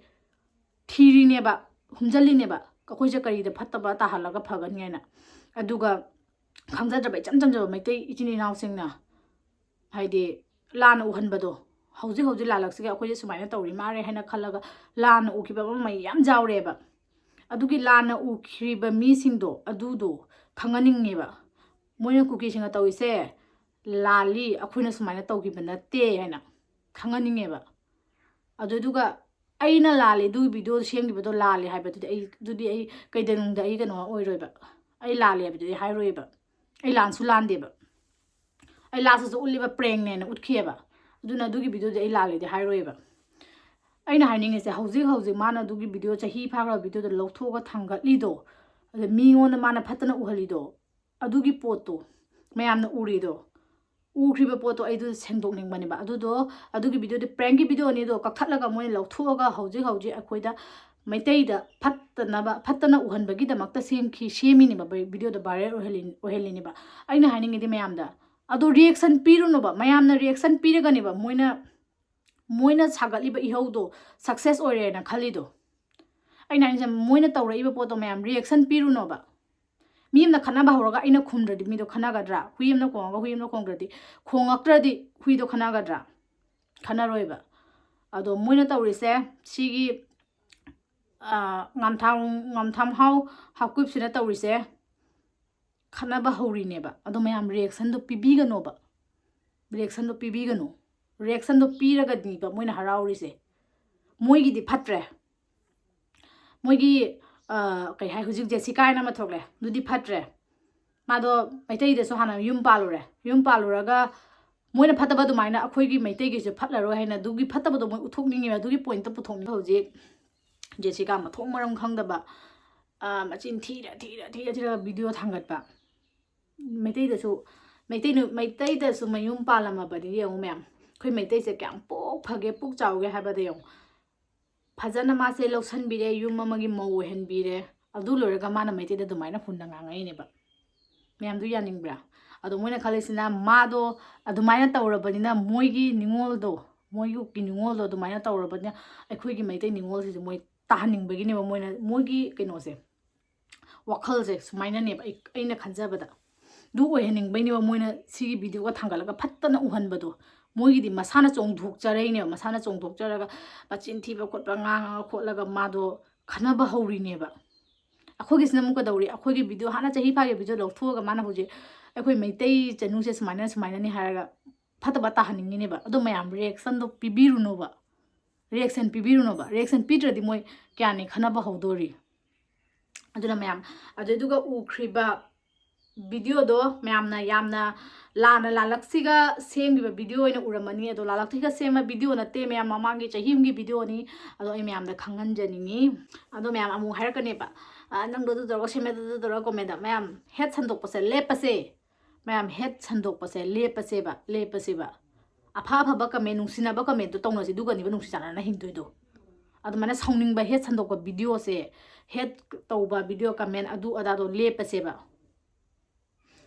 ꯊꯤꯔꯤꯅꯦꯕ, ꯍꯨꯝꯖꯜꯂꯤꯅꯦꯕ, ꯑꯩꯈꯣꯏꯁꯦ ꯀꯔꯤꯗ ꯐꯠꯇꯕ ꯇꯥꯍꯜꯂꯒ ꯐꯒꯅꯤ ꯍꯥꯏꯅ꯫ ꯑꯗꯨꯒ ꯈꯪꯖꯗ꯭ꯔꯕ ꯏꯆꯝ ꯆꯝꯖꯕ ꯃꯩꯇꯩ ꯏꯆꯤꯟ ꯏꯅꯥꯎꯁꯤꯡꯅ ꯍꯥꯏꯗꯤ ꯂꯥꯟꯅ ꯎꯍꯟꯕꯗꯣ, ꯍꯧꯖꯤꯛ ꯍꯧꯖꯤꯛ ꯂꯥꯜꯂꯛꯁꯤꯒ ꯑꯩꯈꯣꯏꯁꯦ ꯁꯨꯃꯥꯏꯅ ꯇꯧꯔꯤ ꯃꯥꯜꯂꯦ ꯍꯥꯏꯅ ꯈꯜꯂꯒ ꯂꯥꯟꯅ ꯎꯈꯤꯕ ꯑꯃ ꯃꯌꯥꯝ ꯌꯥꯎꯔꯦꯕ꯫ ꯑꯗꯨꯒꯤ ꯂꯥꯟꯅ ꯎꯈꯤꯕ ꯃꯤꯁꯤꯡꯗꯣ ꯑꯗꯨꯗꯣ ꯈꯪꯍꯟꯅꯤꯡꯉꯦꯕ꯫ ꯃꯣꯏꯅ ꯀꯨꯀꯤꯁꯤꯡꯅ ꯇꯧꯔꯤꯁꯦ ꯂꯥꯜꯂꯤ, ꯑꯩꯈꯣꯏꯅ ꯁꯨꯃꯥꯏꯅ ꯇꯧꯈꯤꯕ ꯅꯠꯇꯦ ꯍꯥꯏꯅ ꯈꯪꯍꯟꯅꯤꯡꯉꯦꯕ꯫ ꯑꯗꯨꯗꯨꯒ ꯑꯩꯅ ꯂꯥꯜꯂꯦ, ꯑꯗꯨꯒꯤ ꯚꯤꯗꯤꯑꯣ ꯁꯦꯝꯈꯤꯕꯗꯣ ꯂꯥꯜꯂꯦ ꯍꯥꯏꯕꯗꯨꯗꯤ ꯑꯩ, ꯑꯗꯨꯗꯤ ꯑꯩ ꯀꯩꯗꯧꯅꯨꯡꯗ ꯑꯩ ꯀꯩꯅꯣ ꯑꯣꯏꯔꯣꯏꯕ꯫ ꯑꯩ ꯂꯥꯜꯂꯦ ꯍꯥꯏꯕꯗꯨꯗꯤ ꯍꯥꯏꯔꯣꯏꯕ꯫ ꯑꯩ ꯂꯥꯟꯁꯨ ꯂꯥꯟꯗꯦꯕ꯫ ꯑꯩ ꯂꯥꯁꯇꯁꯨ ꯎꯠꯂꯤꯕ ꯄ꯭ꯔꯦꯡꯅꯦꯅ ꯎꯠꯈꯤꯑꯕ꯫ ꯑꯗꯨꯅ ꯑꯗꯨꯒꯤ ꯚꯤꯗꯤꯑꯣꯗꯤ ꯑꯩ ꯂꯥꯜꯂꯦꯗꯤ ꯍꯥꯏꯔꯣꯏꯕ꯫ ꯑꯩꯅ ꯍꯥꯏꯅꯤꯡꯉꯤꯁꯦ, ꯍꯧꯖꯤꯛ ꯍꯧꯖꯤꯛ ꯃꯥꯅ ꯑꯗꯨꯒꯤ ꯚꯤꯗꯤꯑꯣ, ꯆꯍꯤ ꯐꯥꯈ꯭ꯔꯕ ꯚꯤꯗꯤꯑꯣꯗꯣ ꯂꯧꯊꯣꯛꯑꯒ ꯊꯥꯡꯒꯠꯂꯤꯗꯣ, ꯑꯗ ꯃꯤꯉꯣꯟꯗ ꯃꯥꯅ ꯐꯠꯇꯅ ꯎꯍꯜꯂꯤꯗꯣ, ꯑꯗꯨꯒꯤ ꯄꯣꯠꯇꯣ ꯃꯌꯥꯝꯅ ꯎꯔꯤꯗꯣ, ꯎꯈ꯭ꯔꯤꯕ ꯄꯣꯠꯇꯣ ꯑꯩꯗꯨ ꯁꯦꯡꯗꯣꯛꯅꯤꯡꯕꯅꯦꯕ꯫ ꯑꯗꯨꯗꯣ, ꯑꯗꯨꯒꯤ ꯚꯤꯗꯤꯑꯣꯗꯤ ꯄ꯭ꯔꯦꯡꯀꯤ ꯚꯤꯗꯤꯑꯣꯅꯤ, ꯑꯗꯣ ꯀꯛꯊꯠꯂꯒ ꯃꯣꯏꯅ ꯂꯧꯊꯣꯛꯑꯒ ꯍꯧꯖꯤꯛ ꯍꯧꯖꯤꯛ ꯑꯩꯈꯣꯏꯗ ꯃꯩꯇꯩꯗ ꯐꯠꯇꯅꯕ, ꯐꯠꯇꯅ ꯎꯍꯟꯕꯒꯤꯗꯃꯛꯇ ꯁꯦꯝꯈꯤ, ꯁꯦꯝꯃꯤꯅꯦꯕ, ꯚꯤ-, ꯚꯤꯗꯤꯑꯣꯗꯣ ꯚꯥꯏꯔꯦꯜ ꯑꯣꯏꯍꯜꯂꯤ-, ꯑꯣꯏꯍꯜꯂꯤꯅꯦꯕ꯫ ꯑꯩꯅ ꯍꯥꯏꯅꯤꯡꯉꯤꯗꯤ ꯃꯌꯥꯝꯗ, ꯑꯗꯣ ꯔꯤꯌꯦꯛꯁꯟ ꯄꯤꯔꯨꯅꯣꯕ꯫ ꯃꯌꯥꯝꯅ ꯔꯤꯌꯦꯛꯁꯟ ꯄꯤꯔꯒꯅꯦꯕ ꯃꯣꯏꯅ, ꯃꯣꯏꯅ ꯁꯥꯒꯠꯂꯤꯕ ꯏꯍꯧꯗꯣ ꯁꯛꯁꯦꯁ ꯑꯣꯏꯔꯦꯅ ꯈꯜꯂꯤꯗꯣ꯫ ꯑꯩꯅ ꯍꯥꯏꯁꯦ, ꯃꯣꯏꯅ ꯇꯧꯔꯛꯏꯕ ꯄꯣꯠꯇꯣ ꯃꯌꯥꯝ ꯔꯤꯌꯦꯛꯁꯟ ꯄꯤꯔꯨꯅꯣꯕ꯫ ꯃꯤ ꯑꯃꯅ ꯈꯠꯅꯕ ꯍꯧꯔꯒ ꯑꯩꯅ ꯈꯨꯝꯗ꯭ꯔꯗꯤ ꯃꯤꯗꯣ ꯈꯠꯅꯒꯗ꯭ꯔꯥ? ꯍꯨꯏ ꯑꯃꯅ ꯈꯣꯡꯉꯒ ꯍꯨꯏ ꯑꯃꯅ ꯈꯣꯡꯗ꯭ꯔꯗꯤ, ꯈꯣꯡꯉꯛꯇ꯭ꯔꯗꯤ ꯍꯨꯏꯗꯣ ꯈꯠꯅꯒꯗ꯭ꯔꯥ? ꯈꯠꯅꯔꯣꯏꯕ꯫ ꯑꯗꯣ ꯃꯣꯏꯅ ꯇꯧꯔꯤꯁꯦ, ꯁꯤꯒꯤ, ꯑ, ꯉꯥꯝꯊꯥꯡ-, ꯉꯥꯝꯊꯥꯡꯍꯥꯎ ꯍꯥꯎꯀꯤꯞꯁꯤꯅ ꯇꯧꯔꯤꯁꯦ, ꯈꯠꯅꯕ ꯍꯧꯔꯤꯅꯦꯕ꯫ ꯑꯗꯣ ꯃꯌꯥꯝ ꯔꯤꯌꯦꯛꯁꯟꯗꯣ ꯄꯤꯕꯤꯒꯅꯣꯕ꯫ ꯔꯤꯌꯦꯛꯁꯟꯗꯣ ꯄꯤꯕꯤꯒꯅꯨ꯫ ꯔꯤꯌꯦꯛꯁꯟꯗꯣ ꯄꯤꯔꯒꯅꯤꯕ ꯃꯣꯏꯅ ꯍꯔꯥꯎꯔꯤꯁꯦ꯫ ꯃꯣꯏꯒꯤꯗꯤ ꯐꯠꯇ꯭ꯔꯦ꯫ ꯃꯣꯏꯒꯤ, ꯑ, ꯀꯩ ꯍꯥꯏ, ꯍꯧꯖꯤꯛ ꯖꯦꯁꯤꯀꯥ ꯍꯥꯏꯅ ꯑꯃ ꯊꯣꯛꯂꯦ, ꯑꯗꯨꯗꯤ ꯐꯠꯇ꯭ꯔꯦ꯫ ꯃꯥꯗꯣ ꯃꯩꯇꯩꯗꯁꯨ ꯍꯥꯟꯅ ꯌꯨꯝ ꯄꯥꯜꯂꯨꯔꯦ꯫ ꯌꯨꯝ ꯄꯥꯜꯂꯨꯔꯒ ꯃꯣꯏꯅ ꯐꯠꯇꯕ ꯑꯗꯨꯃꯥꯏꯅ ꯑꯩꯈꯣꯏꯒꯤ ꯃꯩꯇꯩꯒꯤꯁꯨ ꯐꯠꯂꯔꯣꯏ ꯍꯥꯏꯅ ꯑꯗꯨꯒꯤ ꯐꯠꯇꯕꯗꯣ ꯃꯣꯏ ꯎꯠꯊꯣꯛꯅꯤꯡꯉꯦꯕ꯫ ꯑꯗꯨꯒꯤ ꯄꯣꯏꯟꯠꯇ ꯄꯨꯊꯣꯛꯅꯤꯡꯕ꯫ ꯍꯧꯖꯤꯛ ꯖꯦꯁꯤꯀꯥ ꯃꯊꯣꯡ ꯃꯔꯝ ꯈꯪꯗꯕ ꯃꯆꯤꯟ ꯊꯤꯔ ꯊꯤꯔ ꯊꯤꯔ ꯊꯤꯔꯒ ꯚꯤꯗꯤꯑꯣ ꯊꯥꯡꯒꯠꯄ꯫ ꯃꯩꯇꯩꯗꯁꯨ ꯃꯩꯇꯩ ꯅꯨ- ꯃꯩꯇꯩꯗꯁꯨ ꯃꯌꯨꯝ ꯄꯥꯜꯂꯝꯃꯕꯅꯤ ꯌꯦꯡꯉꯨ ꯃꯌꯥꯝ꯫ ꯑꯩꯈꯣꯏ ꯃꯩꯇꯩꯁꯦ ꯀꯌꯥꯝ ꯄꯣꯛ ꯐꯒꯦ, ꯄꯨꯛ ꯆꯥꯎꯒꯦ ꯍꯥꯏꯕꯗ ꯌꯦꯡꯉꯨ꯫ ꯐꯖꯅ ꯃꯥꯁꯦ ꯂꯧꯁꯟꯕꯤꯔꯦ, ꯌꯨꯝ ꯑꯃꯒꯤ ꯃꯧ ꯑꯣꯏꯍꯟꯕꯤꯔꯦ꯫ ꯑꯗꯨ ꯂꯣꯏꯔꯒ ꯃꯥꯅ ꯃꯩꯇꯩꯗ ꯑꯗꯨꯃꯥꯏꯅ ꯍꯨꯟꯅ ꯉꯥꯡꯉꯛꯏꯅꯦꯕ꯫ ꯃꯌꯥꯝꯗꯨ ꯌꯥꯅꯤꯡꯕ꯭ꯔꯥ? ꯑꯗꯣ ꯃꯣꯏꯅ ꯈꯜꯂꯤꯁꯤꯅ ꯃꯥꯗꯣ ꯑꯗꯨꯃꯥꯏꯅ ꯇꯧꯔꯕꯅꯤꯅ ꯃꯣꯏꯒꯤ ꯅꯤꯉꯣꯜꯗꯣ, ꯃꯣꯏꯒꯤ ꯅꯤꯉꯣꯜꯗꯣ ꯑꯗꯨꯃꯥꯏꯅ ꯇꯧꯔꯕꯅꯤꯅ ꯑꯩꯈꯣꯏꯒꯤ ꯃꯩꯇꯩ ꯅꯤꯉꯣꯜꯁꯤꯁꯨ ꯃꯣꯏ ꯇꯥꯍꯟꯅꯤꯡꯕꯒꯤꯅꯦꯕ ꯃꯣꯏꯅ, ꯃꯣꯏꯒꯤ ꯀꯩꯅꯣꯁꯦ, ꯋꯥꯈꯜꯁꯦ ꯁꯨꯃꯥꯏꯅꯅꯦꯕ ꯑꯩ, ꯑꯩꯅ ꯈꯟꯖꯕꯗ꯫ ꯑꯗꯨ ꯑꯣꯏꯍꯟꯅꯤꯡꯕꯩꯅꯦꯕ ꯃꯣꯏꯅ ꯁꯤꯒꯤ ꯚꯤꯗꯤꯑꯣꯒ ꯊꯥꯡꯒꯠꯂꯒ ꯐꯠꯇꯅ ꯎꯍꯟꯕꯗꯣ꯫ ꯃꯣꯏꯒꯤꯗꯤ ꯃꯁꯥꯅ ꯆꯣꯡꯊꯣꯛꯆꯔꯛꯏꯅꯦꯕ, ꯃꯁꯥꯅ ꯆꯣꯡꯊꯣꯛꯆꯔꯒ ꯃꯆꯤꯟ ꯊꯤꯕ ꯈꯣꯠꯄ ꯉꯥꯡꯉꯒ ꯈꯣꯠꯂꯒ ꯃꯥꯗꯣ ꯈꯟꯅꯕ ꯍꯧꯔꯤꯅꯦꯕ꯫ ꯑꯩꯈꯣꯏꯒꯤꯁꯤꯅ ꯑꯃꯨꯛ ꯀꯩꯗꯧꯔꯤ? ꯑꯩꯈꯣꯏꯒꯤ ꯚꯤꯗꯤꯑꯣ ꯍꯥꯟꯅ ꯆꯍꯤ ꯐꯥꯒꯤ ꯚꯤꯗꯤꯑꯣ ꯂꯧꯊꯣꯛꯑꯒ ꯃꯥꯅ ꯍꯧꯖꯤꯛ ꯑꯩꯈꯣꯏ ꯃꯩꯇꯩ ꯆꯅꯨꯁꯦ ꯁꯨꯃꯥꯏꯅ ꯁꯨꯃꯥꯏꯅꯅꯤ ꯍꯥꯏꯔꯒ ꯐꯠꯇꯕ ꯇꯥꯍꯟꯅꯤꯡꯉꯤꯅꯦꯕ꯫ ꯑꯗꯣ ꯃꯌꯥꯝ ꯔꯤꯌꯦꯛꯁꯟꯗꯣ ꯄꯤꯕꯤꯔꯨꯅꯣꯕ, ꯔꯤꯌꯦꯛꯁꯟ ꯄꯤꯕꯤꯔꯨꯅꯣꯕ꯫ ꯔꯤꯌꯦꯛꯁꯟ ꯄꯤꯗ꯭ꯔꯗꯤ ꯃꯣꯏ ꯀꯌꯥꯅꯤ ꯈꯟꯅꯕ ꯍꯧꯗꯣꯔꯤ? ꯑꯗꯨꯅ ꯃꯌꯥꯝ ꯑꯗꯨꯗꯨꯒ ꯎꯈ꯭ꯔꯤꯕ ꯚꯤꯗꯤꯑꯣꯗꯣ ꯃꯌꯥꯝꯅ ꯌꯥꯝꯅ ꯂꯥꯟꯅ ꯂꯥꯜꯂꯛꯁꯤꯒ ꯁꯦꯝꯈꯤꯕ ꯚꯤꯗꯤꯑꯣ ꯑꯣꯏꯅ ꯎꯔꯝꯃꯅꯤ꯫ ꯑꯗꯣ ꯂꯥꯜꯂꯛꯁꯤꯒ ꯁꯦꯝꯕ ꯚꯤꯗꯤꯑꯣ ꯅꯠꯇꯦ ꯃꯌꯥꯝ, ꯃꯃꯥꯡꯒꯤ ꯆꯍꯤ ꯑꯃꯒꯤ ꯚꯤꯗꯤꯑꯣꯅꯤ꯫ ꯑꯗꯣ ꯑꯩ ꯃꯌꯥꯝꯗ ꯈꯪꯍꯟꯖꯅꯤꯡꯉꯤ꯫ ꯑꯗꯣ ꯃꯌꯥꯝ ꯑꯃꯨꯛ ꯍꯥꯏꯔꯛꯀꯅꯦꯕ, "ꯑ, ꯅꯪꯗꯣ ꯑꯗꯨ ꯇꯧꯔꯒ ꯁꯦꯝꯃꯦ, ꯑꯗꯨ ꯇꯧꯔꯒ ꯀꯣꯃꯦꯟꯗ", ꯃꯌꯥꯝ ꯍꯦꯠ ꯁꯟꯗꯣꯛꯄꯁꯦ ꯂꯦꯞꯄꯁꯦ꯫ ꯃꯌꯥꯝ ꯍꯦꯠ ꯁꯟꯗꯣꯛꯄꯁꯦ ꯂꯦꯞꯄꯁꯦꯕ, ꯂꯦꯞꯄꯁꯦꯕ꯫ ꯑꯐ ꯑꯐꯕ ꯀꯃꯦꯟ, ꯅꯨꯡꯁꯤꯅꯕ ꯀꯃꯦꯟꯗꯣ ꯇꯧꯅꯁꯤ, ꯑꯗꯨꯒꯅꯦꯕ ꯅꯨꯡꯁꯤ ꯆꯥꯟꯅꯅ ꯍꯤꯡꯗꯣꯏꯗꯣ꯫ ꯑꯗꯨꯃꯥꯏꯅ ꯁꯥꯎꯅꯤꯡꯕ ꯍꯦꯠ ꯁꯟꯗꯣꯛꯄ ꯚꯤꯗꯤꯑꯣꯁꯦ, ꯍꯦꯠ ꯇꯧꯕ ꯚꯤꯗꯤꯑꯣ ꯀꯃꯦꯟ ꯑꯗꯨ ꯑꯗꯥꯗꯣ ꯂꯦꯞꯄꯁꯦꯕ꯫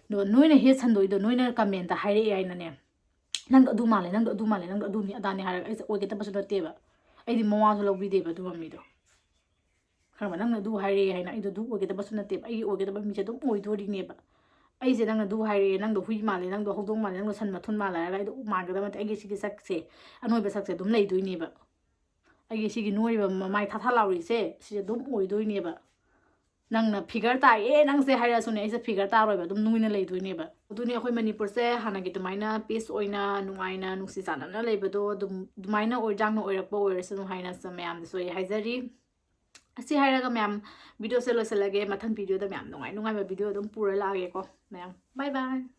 ꯑꯗꯣ ꯅꯣꯏꯅ ꯍꯦꯠ ꯁꯟꯗꯣꯛꯏꯗꯣ, ꯅꯣꯏꯅ ꯀꯃꯦꯟꯇ ꯍꯥꯏꯔꯛꯑꯦ ꯍꯥꯏꯅꯅꯦ, "ꯅꯪꯗꯣ ꯑꯗꯨ ꯃꯥꯜꯂꯦ, ꯅꯪꯗꯣ ꯑꯗꯨ ꯃꯥꯜꯂꯦ, ꯅꯪꯗꯣ ꯑꯗꯨꯅꯤ ꯑꯗꯥꯅꯤ" ꯍꯥꯏꯔꯒ ꯑꯩꯁꯦ ꯑꯣꯏꯒꯗꯕꯁꯨ ꯅꯠꯇꯦꯕ꯫ ꯑꯩꯗꯤ ꯃꯋꯥꯁꯨ ꯂꯧꯕꯤꯗꯦꯕ ꯑꯗꯨꯒꯨꯝꯕ ꯃꯤꯗꯣ꯫ ꯈꯪꯉꯕ? ꯅꯪꯅ ꯑꯗꯨ ꯍꯥꯏꯔꯛꯑꯦ ꯍꯥꯏꯅ ꯑꯩꯗꯣ ꯑꯗꯨ ꯑꯣꯏꯒꯗꯕꯁꯨ ꯅꯠꯇꯦꯕ꯫ ꯑꯩꯒꯤ ꯑꯣꯏꯒꯗꯕ ꯃꯤꯁꯦ ꯑꯗꯨꯝ ꯑꯣꯏꯗꯣꯔꯤꯅꯦꯕ꯫ ꯑꯩꯁꯦ ꯅꯪꯅ ꯑꯗꯨ ꯍꯥꯏꯔꯛꯑꯦ, ꯅꯪꯗꯣ ꯍꯨꯏ ꯃꯥꯜꯂꯦ, ꯅꯪꯗꯣ ꯍꯧꯗꯣꯡ ꯃꯥꯜꯂꯦ, ꯅꯪꯗꯣ ꯁꯟ ꯃꯊꯨꯟ ꯃꯥꯜꯂꯦ ꯍꯥꯏꯔꯒ ꯑꯩꯗꯣ ꯃꯥꯟꯒꯗꯕ ꯅꯠꯇꯦ꯫ ꯑꯩꯒꯤ ꯁꯤꯒꯤ ꯁꯛꯁꯦ, ꯑꯅꯣꯏꯕ ꯁꯛꯁꯦ ꯑꯗꯨꯝ ꯂꯩꯗꯣꯏꯅꯦꯕ꯫ ꯑꯩꯒꯤ ꯁꯤꯒꯤ ꯅꯣꯏꯔꯤꯕ ꯃꯃꯥꯏ ꯊꯥ ꯊꯥ ꯂꯥꯎꯔꯤꯁꯦ ꯁꯤꯁꯦ ꯑꯗꯨꯝ ꯑꯣꯏꯗꯣꯏꯅꯦꯕ꯫ ꯅꯪꯅ ꯐꯤꯒꯔ ꯇꯥꯏꯌꯦ ꯅꯪꯁꯦ ꯍꯥꯏꯔꯛꯑꯁꯨꯅꯦ, ꯑꯩꯁꯦ ꯐꯤꯒꯔ ꯇꯥꯔꯣꯏꯕ, ꯑꯗꯨꯝ ꯅꯣꯏꯅ ꯂꯩꯗꯣꯏꯅꯦꯕ꯫ ꯑꯗꯨꯅꯤ ꯑꯩꯈꯣꯏ ꯃꯅꯤꯄꯨꯔꯁꯦ ꯍꯥꯟꯅꯒꯤ ꯑꯗꯨꯃꯥꯏꯅ ꯄꯤꯁ ꯑꯣꯏꯅ, ꯅꯨꯡꯉꯥꯏꯅ, ꯅꯨꯡꯁꯤ ꯆꯥꯟꯅꯅ ꯂꯩꯕꯗꯣ ꯑꯗꯨꯝ, ꯑꯗꯨꯃꯥꯏꯅ ꯑꯣꯏ-, ꯖꯥꯡꯅ ꯑꯣꯏꯔꯛꯄ ꯑꯣꯏꯔꯁꯅꯨ ꯍꯥꯏꯅ ꯁꯨꯝ ꯃꯌꯥꯝꯗꯁꯨ ꯑꯩ ꯍꯥꯏꯖꯔꯤ꯫ ꯑꯁꯤ ꯍꯥꯏꯔꯒ ꯃꯌꯥꯝ, ꯚꯤꯗꯤꯑꯣꯁꯦ ꯂꯣꯏꯁꯤꯜꯂꯒꯦ꯫ ꯃꯊꯪ ꯚꯤꯗꯤꯑꯣꯗ ꯃꯌꯥꯝ ꯅꯨꯡꯉꯥꯏ ꯅꯨꯡꯉꯥꯏꯕ ꯚꯤꯗꯤꯑꯣ ꯑꯗꯨꯝ ꯄꯨꯔ ꯂꯥꯛꯑꯒꯦꯀꯣ ꯃꯌꯥꯝ꯫ ꯕꯥꯏ ꯕꯥꯏ꯫